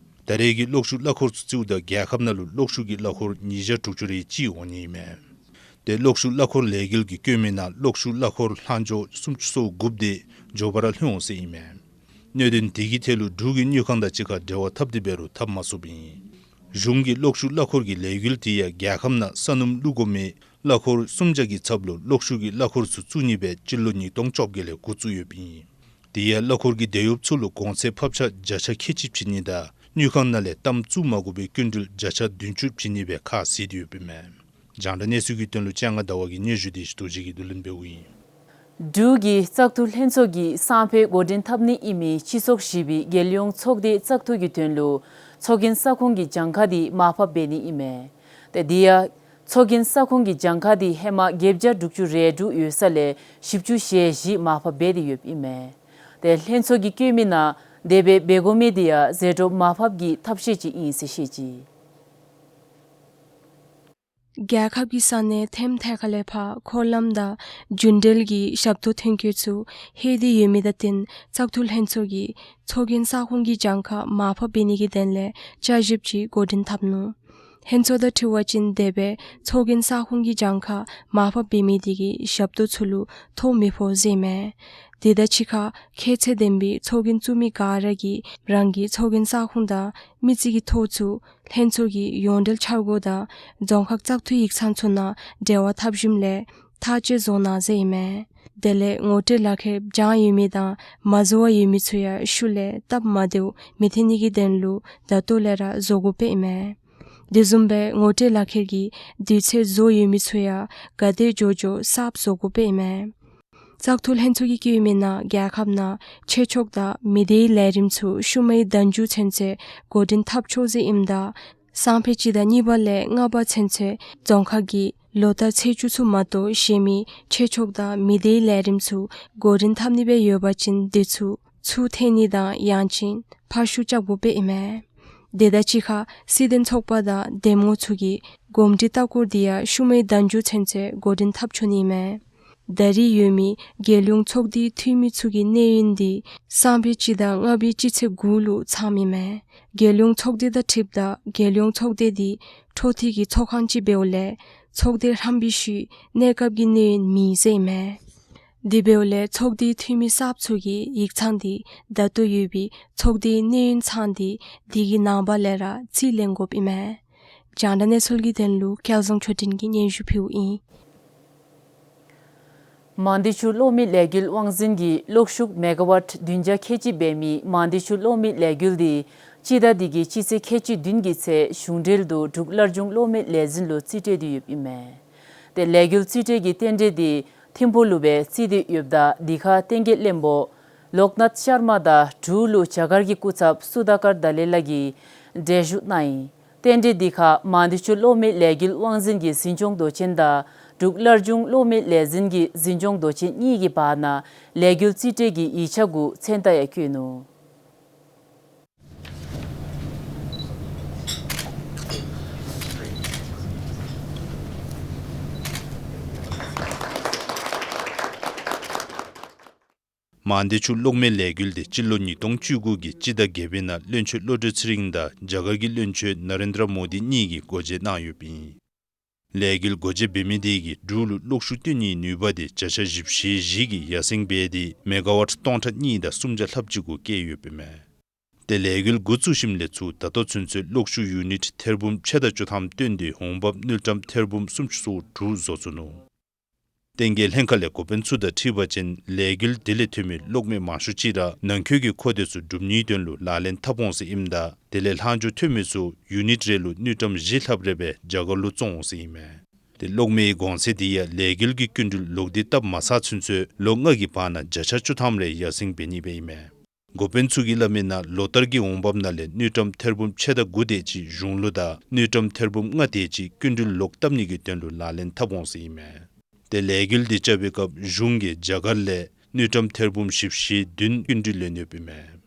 ད་རེས་ཀྱི་གློག་ཤུགས་གླ་འཁོར་ཚུ་རྩིཝ་ད་རྒྱལ་ཁབ་ནང་ལུ་གློག་ཤུགས་ཀྱི་གླ་འཁོར་ཉིས་བརྒྱ་དྲུག་ཅུ་རེ་གཅིག་འོང་ནི་ཨིན་མས། ཏེ་གློག་ཤུགས་གླ་འཁོར་ལས་འགུལ་གྱིས་བཀོད་མིའི་ནང་གློག་ཤུགས་གླ་འཁོར་ལྷག་འཕྲོ་སུམ་ཅུ་སོ་དགུ་པོ་དེ་མགྱོགས་པ་ར་ལྷོད་འོང་ཟེར་ཨིན་མས། གནད་དོན་དེ་གི་ཐད་ལུ་འབྲུག་གི་དངུལ་ཁང་དང་གཅིག་ཁར་འབྲེལ་བ་འཐབ་སྟེ་འབད་རུང་འཐབ་མ་ཚུགསཔ་ཨིན། གཞུང་གིས་གློག་ཤུགས་གླ་འཁོར་གྱི་ལས་འགུལ་དེ་ཡང་རྒྱལ་ཁབ་ནང་ས་སྣུམ་བླུག་དགོ་མི་གླ་འཁོར་སུམ་བརྒྱ་གི་ཚབ་ལུ་གློག་ཤུགས་ཀྱི་གླ་འཁོར་ཚུ་བཙུགས་ནི་སྦེ་སྤྱི་ལོ་ཉིས་སྟོང་བཅོ་བརྒྱད་ལས་འགོ་བཙུགས་ཡོདཔ་ཨིན། དེ་ཡང་གླ་འཁོར་གྱི་དེད་གཡོགཔ་ཚུ་ལུ་གོང་ཚད་ཕབ་ཆག་བརྒྱ་ཆ་ཁལ་གཅིག་བྱིན་ནི་དང་དངུལ་ཁང་ནང་ལས་གཏམ་བཙུགས་མ་དགོ་པའི་སྐྱིན་འགྲུལ་བརྒྱ་ཆ་བདུན་ཅུ་བྱིན་ནི་སྦེ་ཁ་བཟེད་དེ་ཡོདཔ་ཨིན་མས། རྒྱང་བསྒྲགས་གནས་ཚུལ་གྱི་དོན་ལུ་ལྕང་ང་ཟླ་བ་གི་སྙན་ཞུ་དེ་ཞི་ཏོ་རྗེ་གིས་བསྡུ་ལེན་འབདཝ་ཨིན། འབྲུག་གི་བཙག་འཐུ་ལྷན་ཚོགས་ཀྱིས་སང་ཕོད་འགོ་འདྲེན་འཐབ་ནི་ཨིན་མི་སྤྱི་ཚོགས་བཞི་པའི་རྒྱལ་ཡོངས་ཚོགས་སྡེ་བཙག་འཐུ་གི་དོན་ལུ་ཚོགས་རྒྱན་ས་ཁོངས་ཀྱི་གྱངས་ཁ་དེ་མར་ཕབ་འབད་ནི་ཨིན་མས། ཏེ་དེ་ཡང་ཚོགས་རྒྱན་ས་ཁོངས་ཀྱི་གྱངས་ཁ་དེ་ཧེ་མ་བརྒྱད་བརྒྱ་དྲུག་ཅུ་རེ་དྲུག་ཡོད་ས་ལས་བཞི་བཅུ་ཞེ་བཞི་མར་ཕབ་འབད་དེ་ཡོདཔ་ཨིན་མས། ཏེ་ལྷན་ཚོགས་ཀྱིས་བཀོད་མིའི་ནང་དེ་སྦེ་འབད་དགོ་མི་དེ་ཡང་ཟད་འགྲོ་མར་ཕབ་ཀྱི་ཐབས་ཤེས་ཅིག་ཨིན་ཟེར་བཤད་ཅི། རྒྱལ་ཁབ་ཀྱི་ས་གནས་ཐེམ་ཐེ་ཁ་ལས་ཕར་འཁོར་ལམ་དང་རྒྱུན་འགྲུལ་གྱི་ཞབས་ཏོག་ཐོན་སྐྱེད་ཚུ་ལྷོད་དེ་ཡོད་མི་དང་བསྟུན་བཙག་འཐུ་ལྷན་ཚོགས་ཀྱིས་ཚོགས་རྒྱན་ས་ཁོངས་ཀྱི་གྱངས་ཁ་མར་ཕབ་འབད་ནི་གི་དོན་ལས་བསྐྱར་ཞིབ་ཅིག་འགོ་འདྲེན་འཐབ་ནུག། ལྷན་ཚོགས་དང་འཁྲིལ་བ་ཅིན་དེ་སྦེ་ཚོགས་རྒྱན་ས་ཁོངས་ཀྱི་གྱངས་ཁ་མར་ཕབ་འབད་མི་དེ་གིས་ཞབས་ཏོག་ཚུ་ལུ་ཐོ་མི་ཕོག་ཟེར་མས། དེ་དང་གཅིག་ཁར་ཁྱད་ཚད་ལྡན་པའི་ཚོགས་རྒྱན་བཙུགས་མི་ག་ར་གིས་རང་གི་ཚོགས་རྒྱན་ས་ཁོངས་དང་མི་རྩིས་ཀྱི་ཐོ་ཚུ་ལྷན་ཚོགས་ཀྱི་ཡོངས་འབྲེལ་འཆར་སྒོ་དང་རྫོང་ཁག་བཙག་འཐུ་ཡིག་ཚང་ཚུ་ནང་འབྲེལ་བ་འཐབ་ཞིནམ་ལས་ཐག་བཅད་བཟོ་གནང་ཟེར་ཨིན་མས། དེ་ལས་ངོ་སྤྲོད་ལག་ཁྱེར་བྱང་ཡོད་མི་དང་མ་བཟོ་བར་ཡོད་མི་ཚུ་ཡང་ཤུལ་ལས་སྟབས་མ་བདེཝ་མི་ཐོན་ནི་གི་དོན་ལུ་ད་ལྟོ་ལས་ར་བཟོ་དགོཔ་ཨིན་མས། དེ་བཟུམ་སྦེ་ངོ་སྤྲོད་ལག་ཁྱེར་གྱི་དུས་ཚོད་རྫོགས་ཡོད་མི་ཚུ་ཡང་ག་དེ་མགྱོགས་མགྱོགས་གསརཔ་བཟོ་དགོཔ་ཨིན་མས། བཙག་འཐུ་ལྷན་ཚོགས་ཀྱིས་བཀོད་མི་ནང་རྒྱལ་ཁབ་ནང་ཆོས་ཕྱོགས་དང་མི་སྡེའི་ལས་རིམ་ཚུ་ཤུལ་མའི་ཟླ་མཇུག་ཚུན་ཚོད་འགོ་འདྲེན་འཐབ་ཆོག་ཟེར་ཨིནམ་ད་སང་ཕོད་སྤྱི་ཟླ་གཉིས་པ་ལས་ལྔ་པ་ཚུན་ཚོད་རྫོང་ཁག་གི་ལོ་ལྟར་ཚེས་བཅུ་ཚུ་མ་གཏོགས་གཞན་མི་ཆོས་ཕྱོགས་དང་མི་སྡེའི་ལས་རིམ་ཚུ་འགོ་འདྲེན་འཐབ་ནི་སྦེ་ཡོད་པ་ཅིན་དེ་ཚུ་ཚུར་འཐེན་ནི་དང་ཡང་ཅིན་ཕར་བཤུད་རྐྱབ་དགོཔ་ཨིན་མས། དེ་དང་གཅིག་ཁར་སྲིད་དོན་ཚོགས་པ་དང་འདེམས་ངོ་ཚུ་གི་གོམས་འདྲིས་ལྟ་སྐོར་དེ་ཡང་ཤུལ་མའི་ཟླ་མཇུག་ཚུན་ཚོད་འགོ་འདྲེན་འཐབ་ཆོག་ནི་ཨིན་མས། ད་རེས་ཡོད་མི་རྒྱལ་ཡོངས་ཚོགས་སྡེའི་འཐུས་མི་ཚུ་གི་གནས་ཡུན་དེ་སང་ཕོད་སྤྱི་ཟླ་ལྔ་པའི་སྤྱི་ཚེས་དགུ་ལུ་ཚངམ་ཨིན་མས། རྒྱལ་ཡོངས་ཚོགས་སྡེ་དང་འཁྲིལཝ་ད་རྒྱལ་ཡོངས་ཚོགས་སྡེ་དེ་འཕྲོ་མཐུད་ཀྱི་ཚོགས་ཁང་ཅིག་འབདཝ་ལས་ཚོགས་སྡེ་རྣམ་པའི་ཤུལ་གནས་སྐབས་ཀྱི་གནས་ཡུན་མེད་ཟེར་ཨིན་མས། དེ་འབདཝ་ལས་ཚོགས་སྡེའི་འཐུས་མི་གསརཔ་ཚུ་གིས་ཡིག་ཚང་དེ་ད་ལྟོ་ཡོད་པའི་ཚོགས་སྡེའི་གནས་ཡུན་ཚང་དེ་དེ་གི་ནངས་པ་ལས་ར་རྩིས་ལེན་དགོཔ་ཨིན་མས། རྒྱང་བསྒྲགས་གནས་ཚུལ་གྱི་དོན་ལུ་སྐལ་བཟང་ཆོས་སྒྲོན་གྱིས་སྙན་ཞུ་ཕུལཝ་ཨིན། མང་སྡེ་ཆུ་གློག་མེ་ལས་འགུལ་དབང་འཛིན་གྱིས་གློག་ཤུགས་མེ་ག་ཝཊ་བདུན་བརྒྱ་ཁལ་གཅིག་འབད་མི་མང་སྡེ་ཆུ་གློག་མེ་ལས་འགུལ་དེ་སྤྱི་ཟླ་འདི་གི་སྤྱི་ཚེས་ཁལ་གཅིག་བདུན་གྱི་ཚེས་གཞུང་འབྲེལ་དུ་འབྲུག་སླར་འབྱུང་གློག་མེ་ལས་འཛིན་ལུ་རྩིས་སྤྲོད་དེ་ཡོདཔ་ཨིན་མས། ཏེ་ལས་འགུལ་རྩིས་སྤྲོད་ཀྱི་རྟེན་འབྲེལ་དེ་ཐིམ་ཕུག་ལུ་སྦེ་རྩིས་ཏེ་ཡོདཔ་ད་དེ་ཁར་བསྟན་རྒྱས་བློན་པོ་ལོཀ་ནཱཐ་ཤར་མ་དང་འབྲུག་ལུ་རྒྱ་གར་གྱི་སྐུ་ཚབ་སུ་དཱ་ཀར་དཱ་ལའི་ལགས་ཀྱིས་གྲལ་བཞུགས་གནང་ཡི། རྟེན་འབྲེལ་དེ་ཁར་མང་སྡེ་ཆུ་གློག་མེ་ལས་འགུལ་དབང་འཛིན་གྱི་འཛིན་སྐྱོང་མདོ་ཆེན་དང་འབྲུག་སླར་འབྱུང་གློག་མེ་ལས་འཛིན་གྱི་འཛིན་སྐྱོང་མདོ་ཆེན་གཉིས་ཀྱི་བར་ན་ལས་འགུལ་རྩིས་སྤྲོད་ཀྱི་ཡིག་ཆ་གུ་མཚན་རྟགས་ཡང་བཀོད་ནུག། མང་སྡེ་ཆུ་གློག་མེ་ལས་འགུལ་དེ་སྤྱི་ལོ་ཉིས་སྟོང་བཅུ་དགུ་གི་སྤྱི་ཟླ་བརྒྱད་པའི་ནང་བློན་ཆེན་བློ་གྲོས་ཚེ་རིང་དང་རྒྱ་གར་གྱི་བློན་ཆེན་ན་རེན་དྲ་མོ་དི་གཉིས་ཀྱིས་སྒོ་འབྱེད་གནང་ཡོདཔ་ཨིན། ལས་འགུལ་སྒོ་འབྱེད་འབད་མི་དེ་གིས་འབྲུག་ལུ་གློག་ཤུགས་བཏོན་ནིའི་ནུས་པ་དེ་བརྒྱ་ཆ་བཞི་བཅུ་ཞེ་བཞི་གིས་ཡར་སེང་འབད་དེ་མེ་ག་ཝཊ་སྟོང་ཕྲག་གཉིས་དང་སུམ་བརྒྱ་ལྷགཔ་ཅིག་གུ་བསྐྱེད་ཡོདཔ་ཨིན་མས། ཏེ་ལས་འགུལ་འགོ་བཙུགས་ཞིནམ་ལས་ཚུར་ད་ལྟོ་ཚུན་ཚོད་གློག་ཤུགས་ཡུ་ནིཊ་ཐེར་འབུམ་ཕྱེད་དང་བཅུ་ཐམ་བཏོན་ཏེ་འོང་འབབ་དངུལ་ཀྲམ་ཐེར་འབུམ་སུམ་ཅུ་སོ་དྲུག་བཟོ་ཚུགས་ནུག། བསྟན་རྒྱས་ལྷན་ཁག་ལས་འགོ་དཔོན་ཚུ་དང་འཁྲིལ་བ་ཅིན་ལས་འགུལ་དེ་ལས་ཐོན་མི་གློག་མེ་མང་ཤོས་ཅིག་ར་ནང་འཁོད་ཀྱི་མཁོ་འདོད་ཚུ་སྒྲུབ་ནིའི་དོན་ལུ་ལག་ལེན་འཐབ་འོང་ཟེར་ཨིནམ་ད་དེ་ལས་ལྷག་འཕྲོ་ཐོན་མི་ཚུ་ཡུ་ནིཊ་རེ་ལུ་དངུལ་ཀྲམ་བཞི་ལྷགཔ་རེ་སྦེ་རྒྱ་གར་ལུ་བཙོང་འོང་ཟེར་ཨིན་མས། ཏེ་གློག་མེའི་གོང་ཚད་དེ་ཡང་ལས་འགུལ་གྱི་སྐྱིན་འགྲུལ་ལོག་སྟེ་བཏབ་མ་ཚར་ཚུན་ཚོད་ལོ་ལྔ་གི་བར་ན་བརྒྱ་ཆ་བཅུ་ཐམ་རེ་ཡར་སེང་འབད་ནི་སྦེ་ཨིན་མས། འགོ་དཔོན་ཚུ་གིས་སླབ་མི་ནང་ལོ་ལྟར་གྱི་འོང་འབབ་ནང་ལས་དངུལ་ཀྲམ་ཐེར་འབུམ་ཕྱེད་དང་དགུ་དེ་ཅིག་གཞུང་ལུ་དང་དངུལ་ཀྲམ་ཐེར་འབུམ་ལྔ་དེ་ཅིག་སྐྱིན་འགྲུལ་ལོག་བཏབ་ནི་གི་དོན་ལུ་ལག་ལེན་འཐབ་འོང་ཟེར་ཨིན་མས། ཏེ་ལས་འགུལ་དེ་རྐྱབ་པའི་སྐབས་གཞུང་གིས་རྒྱ་གར་ལས་དངུལ་ཀྲམ་ཐེར་འབུམ་བཞི་བཅུ་ཞེ་བདུན་སྐྱིན་འགྲུལ་ལེན་ཡོདཔ་ཨིན་མས།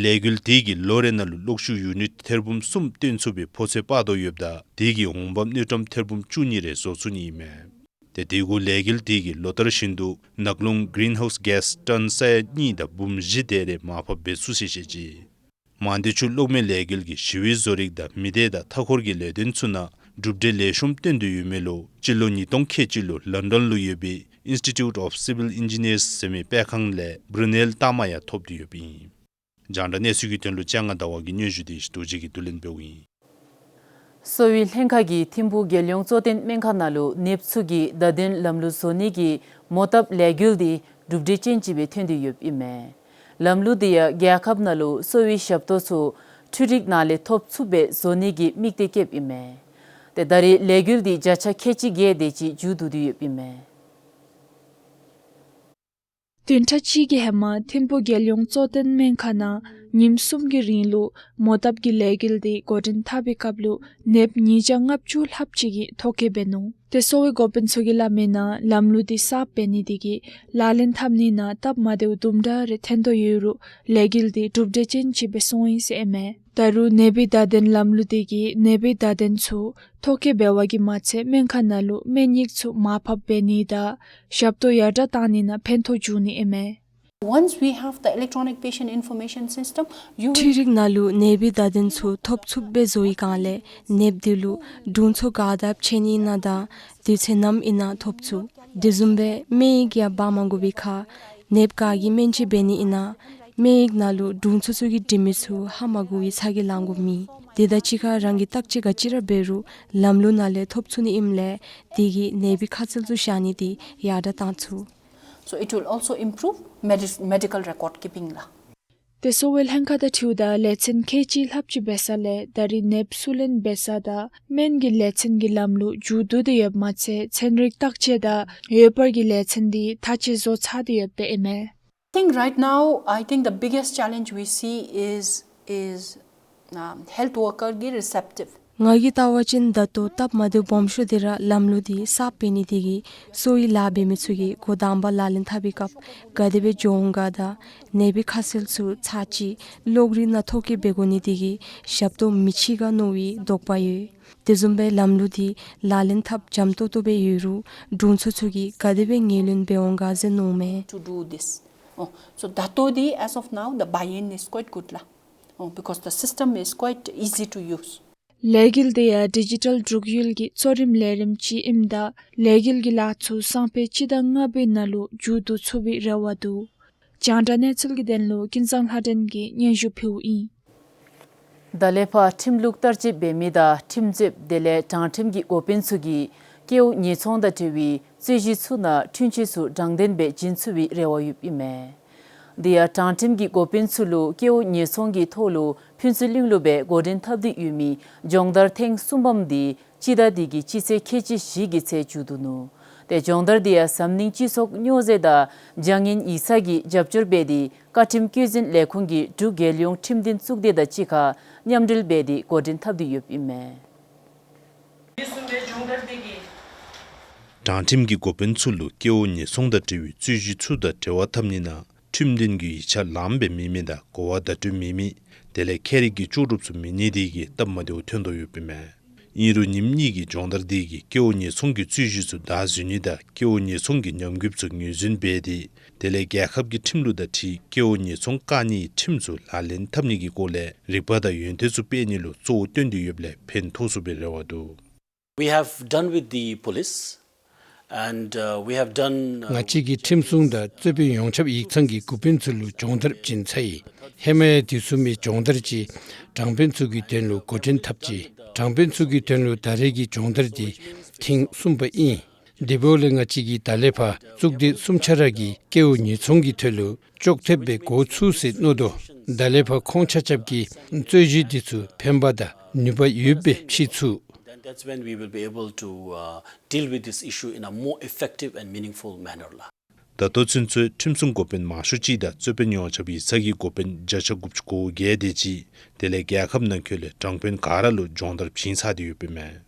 ལས་འགུལ་དེ་གིས་ལོ་རེ་ནང་ལུ་གློག་ཤུགས་ཡུ་ནིཊ་ཐེར་འབུམ་གསུམ་བཏོན་ཚུགས་པའི་ཕོ་ཚོད་དཔག་དོ་ཡོདཔ་ད་དེ་གི་འོང་འབབ་དངུལ་ཀྲམ་ཐེར་འབུམ་བཅུ་གཉིས་རེ་བཟོ་ཚུགས་ནི་ཨིན་མས། ཏེ་དེ་གུ་ལས་འགུལ་དེ་གིས་ལོ་ལྟར་བཞིན་དུ་ནག་རླུང་གི་རིན་ཧའུསི་གེསི་ཊོན་ས་ཡ་གཉིས་དང་འབུམ་བཞི་དེ་རེ་མར་ཕབ་འབད་ཚུགས་ཟེར་བཤད་ཅི། མང་སྡེ་ཆུ་གློག་མེ་ལས་འགུལ་གྱི་ཞི་བའི་བཟོ་རིག་དང་མི་སྡེ་དང་མཐའ་འཁོར་གྱི་ལས་དོན་ཚུ་ནང་གྲུབ་འབྲས་ལེགས་ཤོམ་བཏོན་དོ་ཡོད་མི་ལུ་སྤྱི་ལོ་ཉིས་སྟོང་ཁལ་གཅིག་ལུ་ལོན་ཌོན་ལུ་ཡོད་པའི་Institute of Civil Engineers ཟེར་མི་སྤེལ་ཁང་ལས་བྷྲུ་ནེལ་རྟགས་མ་ཡང་ཐོབ་སྟེ་ཡོདཔ་ཨིན། རྒྱང་བསྒྲགས་གནས་ཚུལ་གྱི་དོན་ལུ་ལྕང་ང་ཟླ་བ་གི་སྙན་ཞུ་དེ་རྡོ་རྗེ་གིས་བསྡུ་ལེན་འབདཝ་ཨིན། གསོ་བའི་ལྷན་ཁག་གིས་ཐིམ་ཕུག་རྒྱལ་ཡོངས་གཙོ་བསྟེན་སྨན་ཁང་ནང་ལུ་ནདཔ་ཚུ་གི་བརྡ་དོན་ལམ་ལུགས་བཟོ་ནི་གི་མོ་བཏབ་ལས་འགུལ་དེ་གྲུབ་འབྲས་ཅན་ཅིག་སྦེ་ཐོན་ཏེ་ཡོདཔ་ཨིན་མས། ལམ་ལུགས་དེ་ཡང་རྒྱལ་ཁབ་ནང་ལུ་གསོ་བའི་ཞབས་ཏོག་ཚུ་འཕྲུལ་རིག་ནང་ལས་ཐོབ་ཚུགསཔ་སྦེ་བཟོ་ནི་གི་དམིགས་གཏད་བསྐྱེདཔ་ཨིན་མས། ཏེ་ད་རེས་ལས་འགུལ་དེ་བརྒྱ་ཆ་ཁལ་གཅིག་བརྒལ་དེ་ཅིག་མཇུག་བསྡུ་སྟེ་ཡོདཔ་ཨིན་མས། བདུན་ཕྲག་གཅིག་གི་ཧེ་མ་ཐིམ་ཕུག་རྒྱལ་ཡོངས་གཙོ་བསྟེན་སྨན་ཁང་ནང་ཉིནམ་གསུམ་གྱི་རིང་ལུ་མོ་བཏབ་ཀྱི་ལས་འགུལ་དེ་འགོ་འདྲེན་འཐབ་པའི་སྐབས་ལུ་ནདཔ་ཉིས་བརྒྱ་ལྔ་བཅུ་ལྷགཔ་ཅིག་གིས་ཐོ་བཀོད་འབད་ནུག། ཏེ་གསོ་བའི་འགོ་དཔོན་ཚུ་གིས་སླབ་མི་ནང་ལམ་ལུགས་དེ་གསརཔ་འབད་ནི་དེ་གིས་ལག་ལེན་འཐབ་ནི་ནང་སྟབས་མ་བདེཝ་དུམ་གྲ་རེ་ཐོན་དོ་ཡོད་རུང་ལས་འགུལ་དེ་གྲུབ་འབྲས་ཅན་ཅིག་སྦེ་སོང་ཡི་ཟེར་ཨིན་མས། ད་རུང་ནདཔའི་བརྡ་དོན་ལམ་ལུགས་དེ་གིས་ནདཔའི་བརྡ་དོན་ཚུ་ཐོ་བཀོད་འབད་བ་གིས་མ་ཚད་སྨན་ཁང་ནང་ལུ་སྨན་ཡིག་ཚུ་མར་ཕབ་འབད་ནི་དང་ཞབས་ཏོག་ཡར་དྲག་བཏང་ནི་ནང་ཕན་ཐོགས་འབྱུང་ནི་ཨིན་མས། Once we have the electronic patient information system, you will འཕྲུལ་རིག་ནང་ལུ་ནདཔའི་བརྡ་དོན་ཚུ་ཐོབ་ཚུགསཔ་སྦེ་བཟོ་བའི་སྒང་ལས་ནདཔ་དེ་ལུ་དྲུང་འཚོ་ག་དེ་སྦེ་འབད་ནི་ཨིན་ན་དང་དུས་ཚོད་ནམ་ཨིན་ན་ཐོབ་ཚུགས། དེ་བཟུམ་སྦེ་སྨན་ཡིག་ཡང་འབག་མ་དགོ་པའི་ཁར་ནདཔ་ག་གིས་སྨན་བཅོས་འབད་ནི་ཨིན་ན་སྨན་ཡིག་ནང་ལུ་དྲུང་འཚོ་ཚུ་གིས་འབྲི་མི་ཚུ་ཧ་མ་གོ་བའི་ཚ་གྱང་ལང་དགོཔ་མེད། དེ་དང་གཅིག་ཁར་རང་གིས་བརྟག་དཔྱད་ག་ཅི་ར་འབད་རུང་ལམ་ལུགས་ནང་ལས་ཐོབ་ཚུགས་ནི་ཨིནམ་ལས་དེ་གིས་ནདཔའི་ཁ་ཚིག་ཚུ་བཞག་ནི་དེ་ཡར་དྲག་བཏང་ཚུགས། So it will also improve medi- medical record keeping ལགས། ཏེ་གསོ་བའི་ལྷན་ཁག་དང་འཁྲིལཝ་ད་ལས་ཚན་ཁལ་གཅིག་ལྷགཔ་ཅིག་འབད་ས་ལས་ད་རིས་ནདཔ་སུ་ལེན་འབད་ས་དང་སྨན་གྱི་ལས་ཚན་གྱི་ལམ་ལུགས་མཇུག་བསྡུ་སྟེ་ཡོདཔ་མ་ཚད་ཚན་རིག་བརྟག་དཔྱད་དང་འོད་འབར་གྱི་ལས་ཚན་འདི་ད་ཅི་བཟོ་ཚར་ཏེ་ཡོདཔ་ཨིན་མས། I think right now, I think the biggest challenge we see is, is, um, health worker གི་receptive. ང་གིས་བལྟ་བ་ཅིན་ད་ལྟོ་སྟབས་མ་བདེཝ་སྦོམ་ཤོས་འདི་ར་ལམ་ལུགས་འདི་གསརཔ་འབད་ནི་དེ་གིས་གསོ་བའི་ལཱ་འབད་མི་ཚུ་གིས་འགོ་དང་པ་ལག་ལེན་འཐབ་པའི་སྐབས་ག་དེ་སྦེ་འགྱོ་འོང་ག་དང་ནདཔ་ཁ་གསལ་ཚུ་ཚར་གཅིག་གློག་རིག་ནང་ཐོ་བཀོད་འབད་དགོ་ནི་དེ་གིས་ཞབས་ཏོག་མི་ཚུགས་ག་མནོ་བའི་དོགས་པ་ཡོད། དེ་བཟུམ་སྦེ་ལམ་ལུགས་འདི་ལག་ལེན་འཐབ་འཇམ་ཏོང་ཏོ་སྦེ་ཡོད་རུང་དྲུང་འཚོ་ཚུ་གིས་ག་དེ་སྦེ་ངོས་ལེན་འབད་འོང་ག་ཟེར་མནོཝ་མས། To do this. Oh, so ད་ལྟོ་འདི་as of now the buy-in is quite good ལགས། Oh, because the system is quite easy to use. ལས་འགུལ་འདི་ཡང་ཌི་ཇི་ཊལ་འབྲུག་ཡུལ་གྱི་གཙོ་རིམ་ལས་རིམ་ཅིག་ཨིནམ་ད་ལས་འགུལ་གྱི་ལཱ་ཚུ་སང་ཕོད་སྤྱི་ཟླ་ལྔ་པའི་ནང་ལུ་མཇུག་བསྡུ་ཚུགས་པའི་རེ་བ་འདུག། རྒྱང་བསྒྲགས་གནས་ཚུལ་གྱི་དོན་ལུ་ཀུན་བཟང་ལྷ་སྒྲོན་གྱིས་སྙན་ཞུ་ཕུལཝ་ཨིན། ད་ལས་ཕར་ཁྲིམས་ལུགས་བསྟར་སྤྱོད་འབད་མི་དང་ཁྲིམས་རྩོདཔ་དེ་ལས་དྲང་ཁྲིམས་ཀྱི་འགོ་དཔོན་ཚུ་གིས་ཀེའུ་ཉེས་ཚོང་དང་འབྲེལ་བའི་རྩོད་གཞི་ཚུ་ནང་འཁྲུན་ཆོད་ཚུ་དྲང་བདེན་སྦེ་བྱིན་ཚུགས་པའི་རེ་བ་ཡོདཔ་ཨིན་མས། དེ་ཡང་དྲང་ཁྲིམས་ཀྱི་འགོ་དཔོན་ཚུ་ལུ་ཀེའུ་ཉེས་ཚོང་གི་ཐོག་ལུ་ཕུན་ཚོགས་གླིང་ལུ་སྦེ་འགོ་འདྲེན་འཐབ་སྟེ་ཡོད་མི་སྦྱོང་བརྡར་ཐེངས་གསུམ་པམ་འདི་སྤྱི་ཟླ་འདི་གི་སྤྱི་ཚེས་ཁལ་གཅིག་བཞི་གི་ཚེ་མཇུག་བསྡུ་ནུག། ཏེ་སྦྱོང་བརྡར་འདི་ཡང་འཛམ་གླིང་སྤྱི་ཚོགས་སྨྱོ་རྫས་དང་བྱ་ངན་ཡིག་ཚང་གིས་རྒྱབ་སྐྱོར་འབད་དེ་བཀའ་ཁྲིམས་བཀོད་འཛིན་ལས་ཁུངས་ཀྱི་འབྲུག་རྒྱལ་ཡོངས་ཁྲིམས་དོན་གཙུག་སྡེ་དང་གཅིག་ཁར་མཉམ་འབྲེལ་འབད་དེ་འགོ་འདྲེན་འཐབ་སྟེ་ཡོདཔ་ཨིན་མས། དྲང་ཁྲིམས་ཀྱི་འགོ་དཔོན་ཚུ་ལུ་ཀེའུ་ཉེས་ཚོང་དང་འབྲེལ་བའི་རྩོད་གཞི་ཚུ་དང་འབྲེལ་བ་འཐབ་ནི་ནང་ཁྲིམས་དོན་གྱི་ཡིག་ཆ་ལངམ་སྦེ་མེད་མི་དང་གོ་བ་བརྡ་སྤྲོད་མེད་མི་དེ་ལས་ཁྱད་རིག་གི་ལྕོགས་གྲུབ་ཚུ་མེད་ནི་དེ་གིས་སྟབས་མ་བདེཝ་ཐོན་དོ་ཡོདཔ་ཨིན་མས། ཨིན་རུང་ཉིནམ་གཉིས་ཀྱི་སྦྱོང་བརྡར་འདི་གིས་ཀེའུ་ཉེས་ཚོང་གི་རྩོད་གཞི་ཚུ་བདའ་ཟུན་ནི་དང་ཀེའུ་ཉེས་ཚོང་གི་ཉམས་རྒུདཔ་ཚུ་ངོས་འཛིན་འབད་དེ་དེ་ལས་རྒྱལ་ཁབ་ཀྱི་ཁྲིམས་ལུགས་དང་འཁྲིལ་ཀེའུ་ཉེས་ཚོང་བཀག་ནིའི་ཁྲིམས་ཚུ་ལག་ལེན་འཐབ་ནི་གི་སྐོར་ལས་རིག་པ་དང་ཡོན་ཏན་ཚུ་སྤེལ་ནི་ལུ་གཙོ་བོ་བཏོན་ཏེ་ཡོདཔ་ལས་ཕན་ཐོགས་ཚུགས་པའི་རེ་བ་འདུག། We have done with the police and, uh, we have done, uh, ང་བཅས་ཀྱིས་ཁྲིམས་སྲུང་དང་རྩོད་དཔོན་ཡོངས་ཁྱབ་ཡིག་ཚང་གི་འགོ་དཔོན་ཚུ་ལུ་སྦྱོང་བརྡར་བྱིན་ཚར་ཡི། ཧེ་མ་ཡང་དེ་བཟུམ་མའི་སྦྱོང་བརྡར་ཅིག་དྲང་དཔོན་ཚུ་གི་དོན་ལུ་འགོ་འདྲེན་འཐབ་ཅི། དྲང་དཔོན་ཚུ་གི་དོན་ལུ་ད་རེས་ཀྱི་སྦྱོང་བརྡར་འདི་ཐེངས་གསུམ་པ་ཨིན། དེ་འབདཝ་ལས་ང་བཅས་ཀྱིས་ད་ལས་ཕར་གཙུག་སྡེ་གསུམ་ཆ་ར་གིས་ཀེའུ་ཉེས་ཚོང་གི་ཐོག་ལུ་ཅོག་འཐདཔ་སྦེ་འགོ་བཙུགས་ཟེར་མནོ་དོ། ད་ལས་ཕར་ཁོང་ཆ་ཁྱབ་ཀྱིས་རྩོད་གཞི་འདི་ཚུ་ཕན་པ་དང་ནུས་པ་ཡོདཔ་སྦེ་ཕྱེ་ཚུགས། Then that's when we will be able to, uh, deal with this issue in a more effective and meaningful manner ལགས། ད་ལྟོ་ཚུན་ཚོད་ཁྲིམས་སྲུང་འགོ་དཔོན་མང་ཤོས་ཅིག་དང་རྩོད་དཔོན་ཡོངས་ཁྱབ་ཡིག་ཚང་གི་འགོ་དཔོན་བརྒྱ་ཆ་དགུ་བཅུ་གོ་བརྒྱད་དེ་ཅིག་དེ་ལས་རྒྱལ་ཁབ་ནང་འཁོད་ལས་དྲང་དཔོན་ག་ར་ལུ་སྦྱོང་བརྡར་བྱིན་ཚར་ཏེ་ཡོདཔ་ཨིན་མས།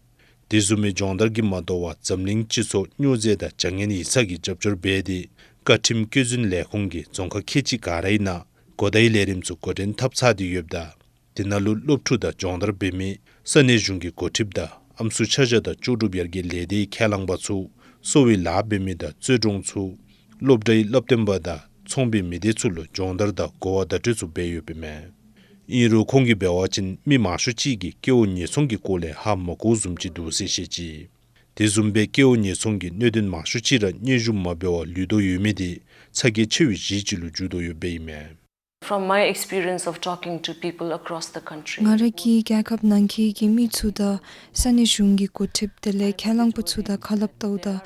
དེ་བཟུམ་མའི་སྦྱོང་བརྡར་གྱིས་མ་དོ་བར་འཛམ་གླིང་སྤྱི་ཚོགས་སྨྱོ་རྫས་དང་བྱ་ངན་ཡིག་ཚང་གིས་རྒྱབ་སྐྱོར་འབད་དེ་བཀའ་ཁྲིམས་བཀོད་འཛིན་ལས་ཁུངས་ཀྱིས་རྫོང་ཁག་ཁལ་གཅིག་ག་ར་ཨིན་ན་གོ་བརྡའི་ལས་རིམ་ཚུ་འགོ་འདྲེན་འཐབ་ཚར་ཏེ་ཡོདཔ་ད་དེ་ནང་ལུ་སློབ་ཕྲུག་དང་སྦྱོང་བརྡར་འབད་མི་ས་གནས་གཞུང་གི་འགོ་ཁྲིདཔ་དང་ཨམ་སྲུ་ཆ་བཞག་དང་ལྕོགས་གྲུབ་ཡར་རྒྱས་ལས་སྡེའི་ཁས་བླངས་པ་ཚུ་གསོ་བའི་ལཱ་འབད་མི་དང་རྩོད་སྒྲུང་ཚུ་སློབ་གྲྭའི་སླབ་སྟོན་པ་དང་ཚོང་པའི་མི་སྡེ་ཚུ་ལུ་སྦྱོང་བརྡར་དང་གོ་བ་བརྡ་སྤྲོད་ཚུ་འབད་ཡོདཔ་ཨིན་མས། ཨིན་རུང་ཁོང་གིས་འབད་བ་ཅིན་མི་མང་ཤོས་ཅིག་གིས་ཀེའུ་ཉེས་ཚོང་གི་སྐོར་ལས་ཧ་མ་གོཝ་བཟུམ་ཅིག་འདུག་ཟེར་བཤད་ཅི། དེ་བཟུམ་སྦེ་ཀེའུ་ཉེས་ཚོང་གི་གནད་དོན་མང་ཤོས་ཅིག་ར་སྙན་ཞུ་མ་འབད་བར་ལུས་དོ་ཡོད་མི་དེ་ཚ་གྱང་ཆེ་བའི་གཞི་ཅིག་ལུ་འགྱུར་དོ་ཡོདཔ་ཨིན་མས། From my experience of talking to people across the country, ང་ར་གིས་རྒྱལ་ཁབ་ནང་འཁོད་ཀྱི་མི་ཚུ་དང་ས་གནས་གཞུང་གི་འགོ་ཁྲིདཔ་དེ་ལས་ཁས་བླངས་པ་ཚུ་དང་ཁ་སླབ་བལྟཝ་ད་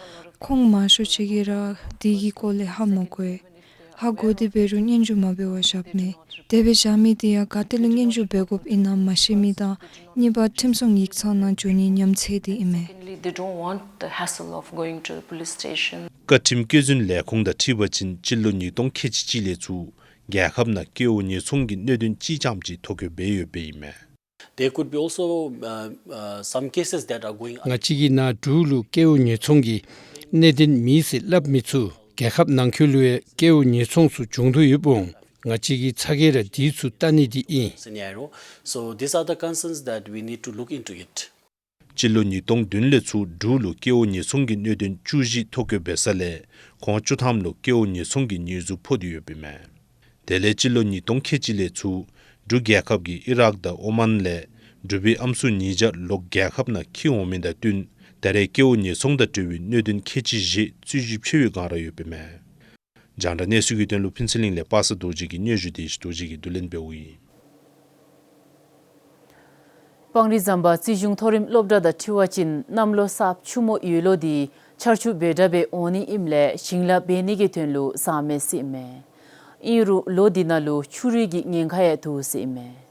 ཁོང་མང་ཤོས་ཅིག་གིས་ར་དེ་གི་སྐོར་ལས་ཧ་མ་གོ་བས། ཧ་གོ་སྟེ་འབད་རུང་སྙན་ཞུ་མ་འབད་བར་བཞགཔ་མས། དེ་སྦེ་བཞག་མི་དེ་ཡང་ག་ཏེ་ལུ་སྙན་ཞུ་འབད་དགོཔ་ཨིན་ན་མ་ཤེས་མི་དང་གཉིས་པ་ཁྲིམས་སྲུང་ཡིག་ཚང་ནང་འགྱོ་ནིའི་ཉམས་ཚད་དེ་ཨིན་མས། Secondly, they don't want the hassle of going to the police station. བཀའ་ཁྲིམས་བཀོད་འཛིན་ལས་ཁུངས་དང་འཁྲིལ་བ་ཅིན་སྤྱི་ལོ་ཉིས་སྟོང་ཁལ་གཅིག་གཅིག་ལས་ཚུར་རྒྱལ་ཁབ་ནང་ཀེའུ་ཉེས་ཚོང་གི་གནད་དོན་གཅིག་རྐྱངམ་ཅིག་ཐོ་བཀོད་འབད་ཡོདཔ་ཨིན་མས། There could be also, uh, uh, some cases that are going on. ང་བཅས་ཀྱི་ནང་འབྲུག་ལུ་ཀེའུ་ཉེས་ཚོང་གི་གནད་དོན་མེད་ཟེར་སླབ་མི་ཚུ་རྒྱལ་ཁབ་ནང་འཁོད་ལུ་ཡང་ཀེའུ་ཉེས་ཚོང་ཚུ་འབྱུང་དོ་ཡོདཔ་འོང་། ང་བཅས་ཀྱིས་ཚ་གྱང་ར་དེ་ཚུ་བལྟ་ནི་དེ་ཨིན། Scenario. So these are the concerns that we need to look into it. སྤྱི་ལོ་ཉིས་སྟོང་བདུན་ལས་ཚུར་འབྲུག་ལུ་ཀེའུ་ཉེས་ཚོང་གི་གནད་དོན་བཅུ་བཞི་ཐོ་བཀོད་འབད་ས་ལས་ཁོང་བཅུ་ཐམ་ལུ་ཀེའུ་ཉེས་ཚོང་གི་ཉེས་འཛུགས་ཕོག་སྟེ་ཡོདཔ་ཨིན་མས། དེ་ལས་སྤྱི་ལོ་ཉིས་སྟོང་ཁལ་གཅིག་ལས་ཚུར་འབྲུག་རྒྱལ་ཁབ་ཀྱིས་ཨི་རག་དང་ཨོ་མཱན་ལས་འབྲུག་པའི་ཨམ་སྲུ་ཉིས་བརྒྱ་ལོག་རྒྱལ་ཁབ་ནང་འཁྱིད་འོང་མི་དང་བསྟུན་ད་རེས་ཀེའུ་ཉེས་ཚོང་དང་འབྲེལ་བའི་གནད་དོན་ཁལ་གཅིག་བཞི་རྩོད་གཞི་ཕྱེ་བའི་སྒང་ར་ཡོདཔ་ཨིན་མས། རྒྱང་བསྒྲགས་གནས་ཚུལ་གྱི་དོན་ལུ་ཕུན་ཚོགས་གླིང་ལས་པ་སངས་རྡོ་རྗེ་གི་སྙན་ཞུ་དེ་ཡེ་ཤེས་རྡོ་རྗེ་གིས་བསྡུ་ལེན་འབདཝ་ཨིན། སྤང་རི་ཟམ་པ་རྩིས་གཞུང་མཐོ་རིམ་སློབ་གྲྭ་དང་འཁྲིལ་བ་ཅིན་གནམ་ལོ་གསརཔ་ཆུ་མོ་ཡོས་ལོ་འདི་ཆར་ཆུ་འབོལ་དྲགས་སྦེ་འོང་ནི་ཨིནམ་ལས་ཞིང་ལཱ་འབད་ནི་གི་དོན་ལུ་ཟག་མེད་བསད་མས། ཨིན་རུང་ལོ་འདི་ནང་ལུ་ཆུ་རུད་ཀྱི་ཉེན་ཁ་ཡང་འདུག་ཟེར་ཨིན་མས།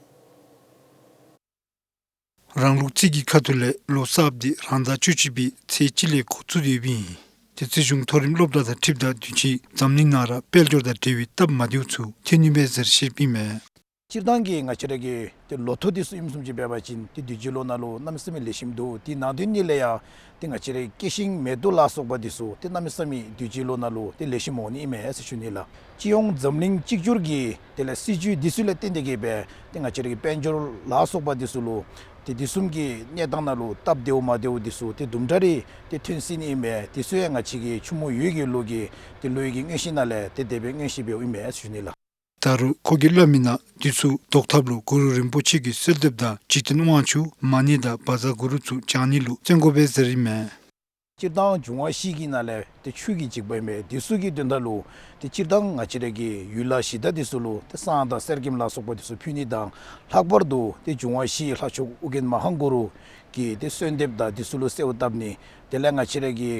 རང་ལུགས་རྩིས་ཀྱི་ཁ་ཐུག་ལས་ལོ་གསརཔ་འདི་རང་ཟླ་བཅུ་གཅིག་པའི་ཚེས་གཅིག་ལས་འགོ་བཙུགས་ཏེ་ཡོདཔ་ཨིན། དེ་རྩིས་གཞུང་མཐོ་རིམ་སློབ་གྲྭ་དང་འཁྲིལཝ་ད་དུས་ཅི་འཛམ་གླིང་ནང་ར་དཔལ་འབྱོར་དང་འབྲེལ་བའི་སྟབས་མ་བདེཝ་ཚུ་ཐོན་ནི་མས་ཟེར་བཤདཔ་ཨིན་མས། སྤྱིར་བཏང་གི་ང་བཅས་ར་གི་ཏེ་ལོ་ཐོ་འདི་ཚུ་ཨིནམ་བཟུམ་ཅིག་འབད་བ་ཅིན་ཏེ་དུས་ཅི་ལོ་ནང་ལུ་གནམ་མེད་ས་མེད་ལེགས་ཤོམ་འདུག། དེ་ནང་དོན་ཉིད་ལས་ཡང་ཏེ་ང་བཅས་ར་གི་སྐྱེ་ཤིང་མེ་ཏོག་ལ་སོགས་པ་འདི་ཚུ་ཏེ་གནམ་མེད་ས་མེད་དུས་ཅི་ལོ་ནང་ལུ་ཏེ་ལེགས་ཤོམ་འོང་ནི་ཨིན་མས་ཟེར་ཞུ་ནི་ལགས། སྤྱི་ཡོངས་འཛམ་གླིང་གཅིག་གྱུར་གྱི་དེ་ལས་སྲིད་བྱུས་འདི་ཚུ་ལས་བརྟེན་ཏེ་གིས་སྦེ་ཏེ་ང་བཅས་ར་གི་དཔལ་འབྱོར་ལ་སོགས་པ་འདི་ཚུ་ལུ་ཏེ་དུས་གསུམ་གྱི་གནས་སྟངས་ནང་ལུ་སྟབས་བདེཝ་མ་བདེཝ་འདི་ཚུ་ཏེ་དུམ་གྲ་རེ་ཏེ་ཐོན་སྲིད་ནི་ཨིན་མས། འདི་ཚུ་ཡང་ང་བཅས་ཀྱི་ཆུ་མོ་ཡོས་ཀྱི་ལོ་གི་ཏེ་ལོ་ཡོས་ཀྱི་མངོན་ཤེས་ནང་ལས་ཏེ་དེ་སྦེ་མངོན་ཤེས་འབདཝ་ཨིན་མས་ཟེར་ཞུ་ནི་ལགས། ད་རུང་ཁོ་གིས་སླབ་མི་ནང་འདི་ཚུ་བཟློག་ཐབས་ལུ་གུ་རུ་རིན་པོ་ཆེ་གི་གསོལ་འདེབས་དང་འཇིག་རྟེན་དབང་ཕྱུག་མ་ཎི་དང་བཛྲ་གུ་རུ་ཚུ་བགྱང་ནི་ལུ་བརྩོན་དགོ་པས་ཟེར་ཨིན་མས། སྤྱིར་བཏང་འབྱུང་བ་བཞི་གི་ནང་ལས་ཏེ་ཆུ་གིས་འཇིག་པ་ཨིན་མས། འདི་ཚུ་གི་དོན་དག་ལུ་ཏེ་སྤྱིར་བཏང་ང་བཅས་ར་གི་ཡུལ་ལྷ་གཞི་བདག་འདི་ཚུ་ལུ་ཏེ་བསང་དང་གསེར་སྐྱེམས་ལ་སོགས་པ་འདི་ཚུ་ཕུལ་ནི་དང་ལྷག་པར་དུ་ཏེ་འབྱུང་བ་བཞི་ལྷ་མཆོག་ཨོ་རྒྱན་མ་ཧཱ་གུ་རུ་གི་ཏེ་གསོལ་འདེབས་དང་འདི་ཚུ་ལུ་གསོལཝ་བཏབ་ནི། དེ་ལས་ང་བཅས་ར་གི་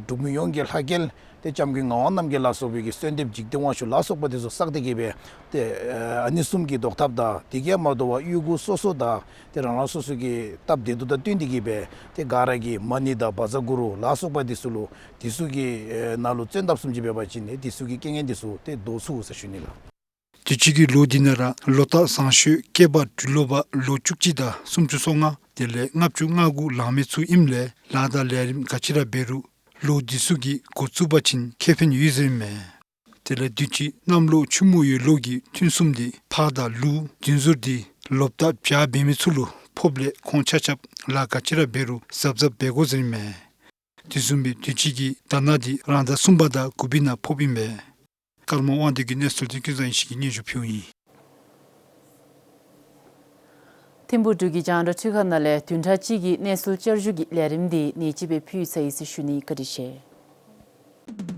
འབྲུག་མི་ཡོངས་ཀྱི་ལྷ་སྐལ་ཏེ་སྐྱབས་མགོན་ངག་དབང་རྣམ་རྒྱལ་ལ་སོགས་པའི་གི་གསོལ་འདེབས་འཇིག་རྟེན་དབང་ཕྱུག་ལ་སོགས་པ་འདི་ཚུ་བསགས་ཏེ་གིས་སྦེ་ཏེ་ཨ་ནི་གསུམ་གྱི་བཟློག་ཐབས་དང་དེ་གིས་མ་དོ་བར་གཡུས་སྒོ་སོ་སོ་དང་ཏེ་རང་རང་སོ་སོ་གི་སྟབས་བདེ་སྡུག་དང་བསྟུན་ཏེ་གིས་སྦེ་ཏེ་ག་ར་གིས་མ་ཎི་དང་བཛྲ་གུ་རུ་ལ་སོགས་པ་འདི་ཚུ་ལུ་འདི་ཚུ་གི་ནང་ལུ་བརྩོན་བཏབ་བཟུམ་ཅིག་འབད་བ་ཅིན་ཏེ་འདི་ཚུ་གི་རྐྱེན་ངན་འདི་ཚུ་ཏེ་བཟློག་ཚུགས་ཟེར་ཞུ་ནི་ལགས། དུས་ཅི་གི་ལོ་འདི་ནང་ར་ལོ་རྟགས་བཟང་ཤོས་སྐྱེས་པ་སྦྲུལ་ལོ་པ་ལོ་བཅུ་གཅིག་དང་སུམ་ཅུ་སོ་ལྔ་དེ་ལས་ལྔ་བཅུ་ང་དགུ་ལང་མི་ཚུ་ཨིནམ་ལས་ལཱ་དང་ལས་རིམ་ག་ཅི་ར་འབད་རུང་ལོ་འདི་ཚུ་གི་འགོ་བཙུགས་པ་ཅིན་ཁེ་ཕན་ཡོད་ཟེར་ཨིན་མས། དེ་ལས་དུས་ཅི་གནམ་ལོ་ཆུ་མོ་ཡོས་ལོ་གི་ཐུན་གསུམ་འདི་ཕགཔ་དང་ལུག་རྫུན་ཟུར་འདི་ལོ་རྟགས་བྱ་འབད་མི་ཚུ་ལུ་ཕོགཔ་ལས་ཁོང་ཆ་ཁྱབ་ལཱ་ག་ཅི་ར་འབད་རུང་གཟབ་གཟབ་འབད་དགོ་ཟེར་ཨིན་མས། དེ་བཟུམ་སྦེ་དུས་ཅི་གི་དར་ནག་འདི་རང་ཟླ་གསུམ་པ་དང་དགུ་པའི་ནང་ཕོགཔ་ཨིན་མས། ཀརྨ་དབང་འདུས་ཀྱིས་གནས་ཚུལ་འདི་ཀུན་བཟང་ཡེ་ཤེས་ཀྱིས་སྙན་ཞུ་ཕུལཝ་ཨིན། ཐིམ་ཕུག་འབྲུག་གི་རྒྱང་བསྒྲགས་འཕྲུལ་ཁང་ནང་ལས་བདུན་ཕྲག་གཅིག་གི་གནས་ཚུལ་བསྐྱར་ཞུ་གི་ལས་རིམ་འདི་ནེ་ཅིག་སྦེ་ཕུལ་ཚར་ཡི་ཟེར་ཞུ་ནི། བཀའ་དྲིན་ཆེ།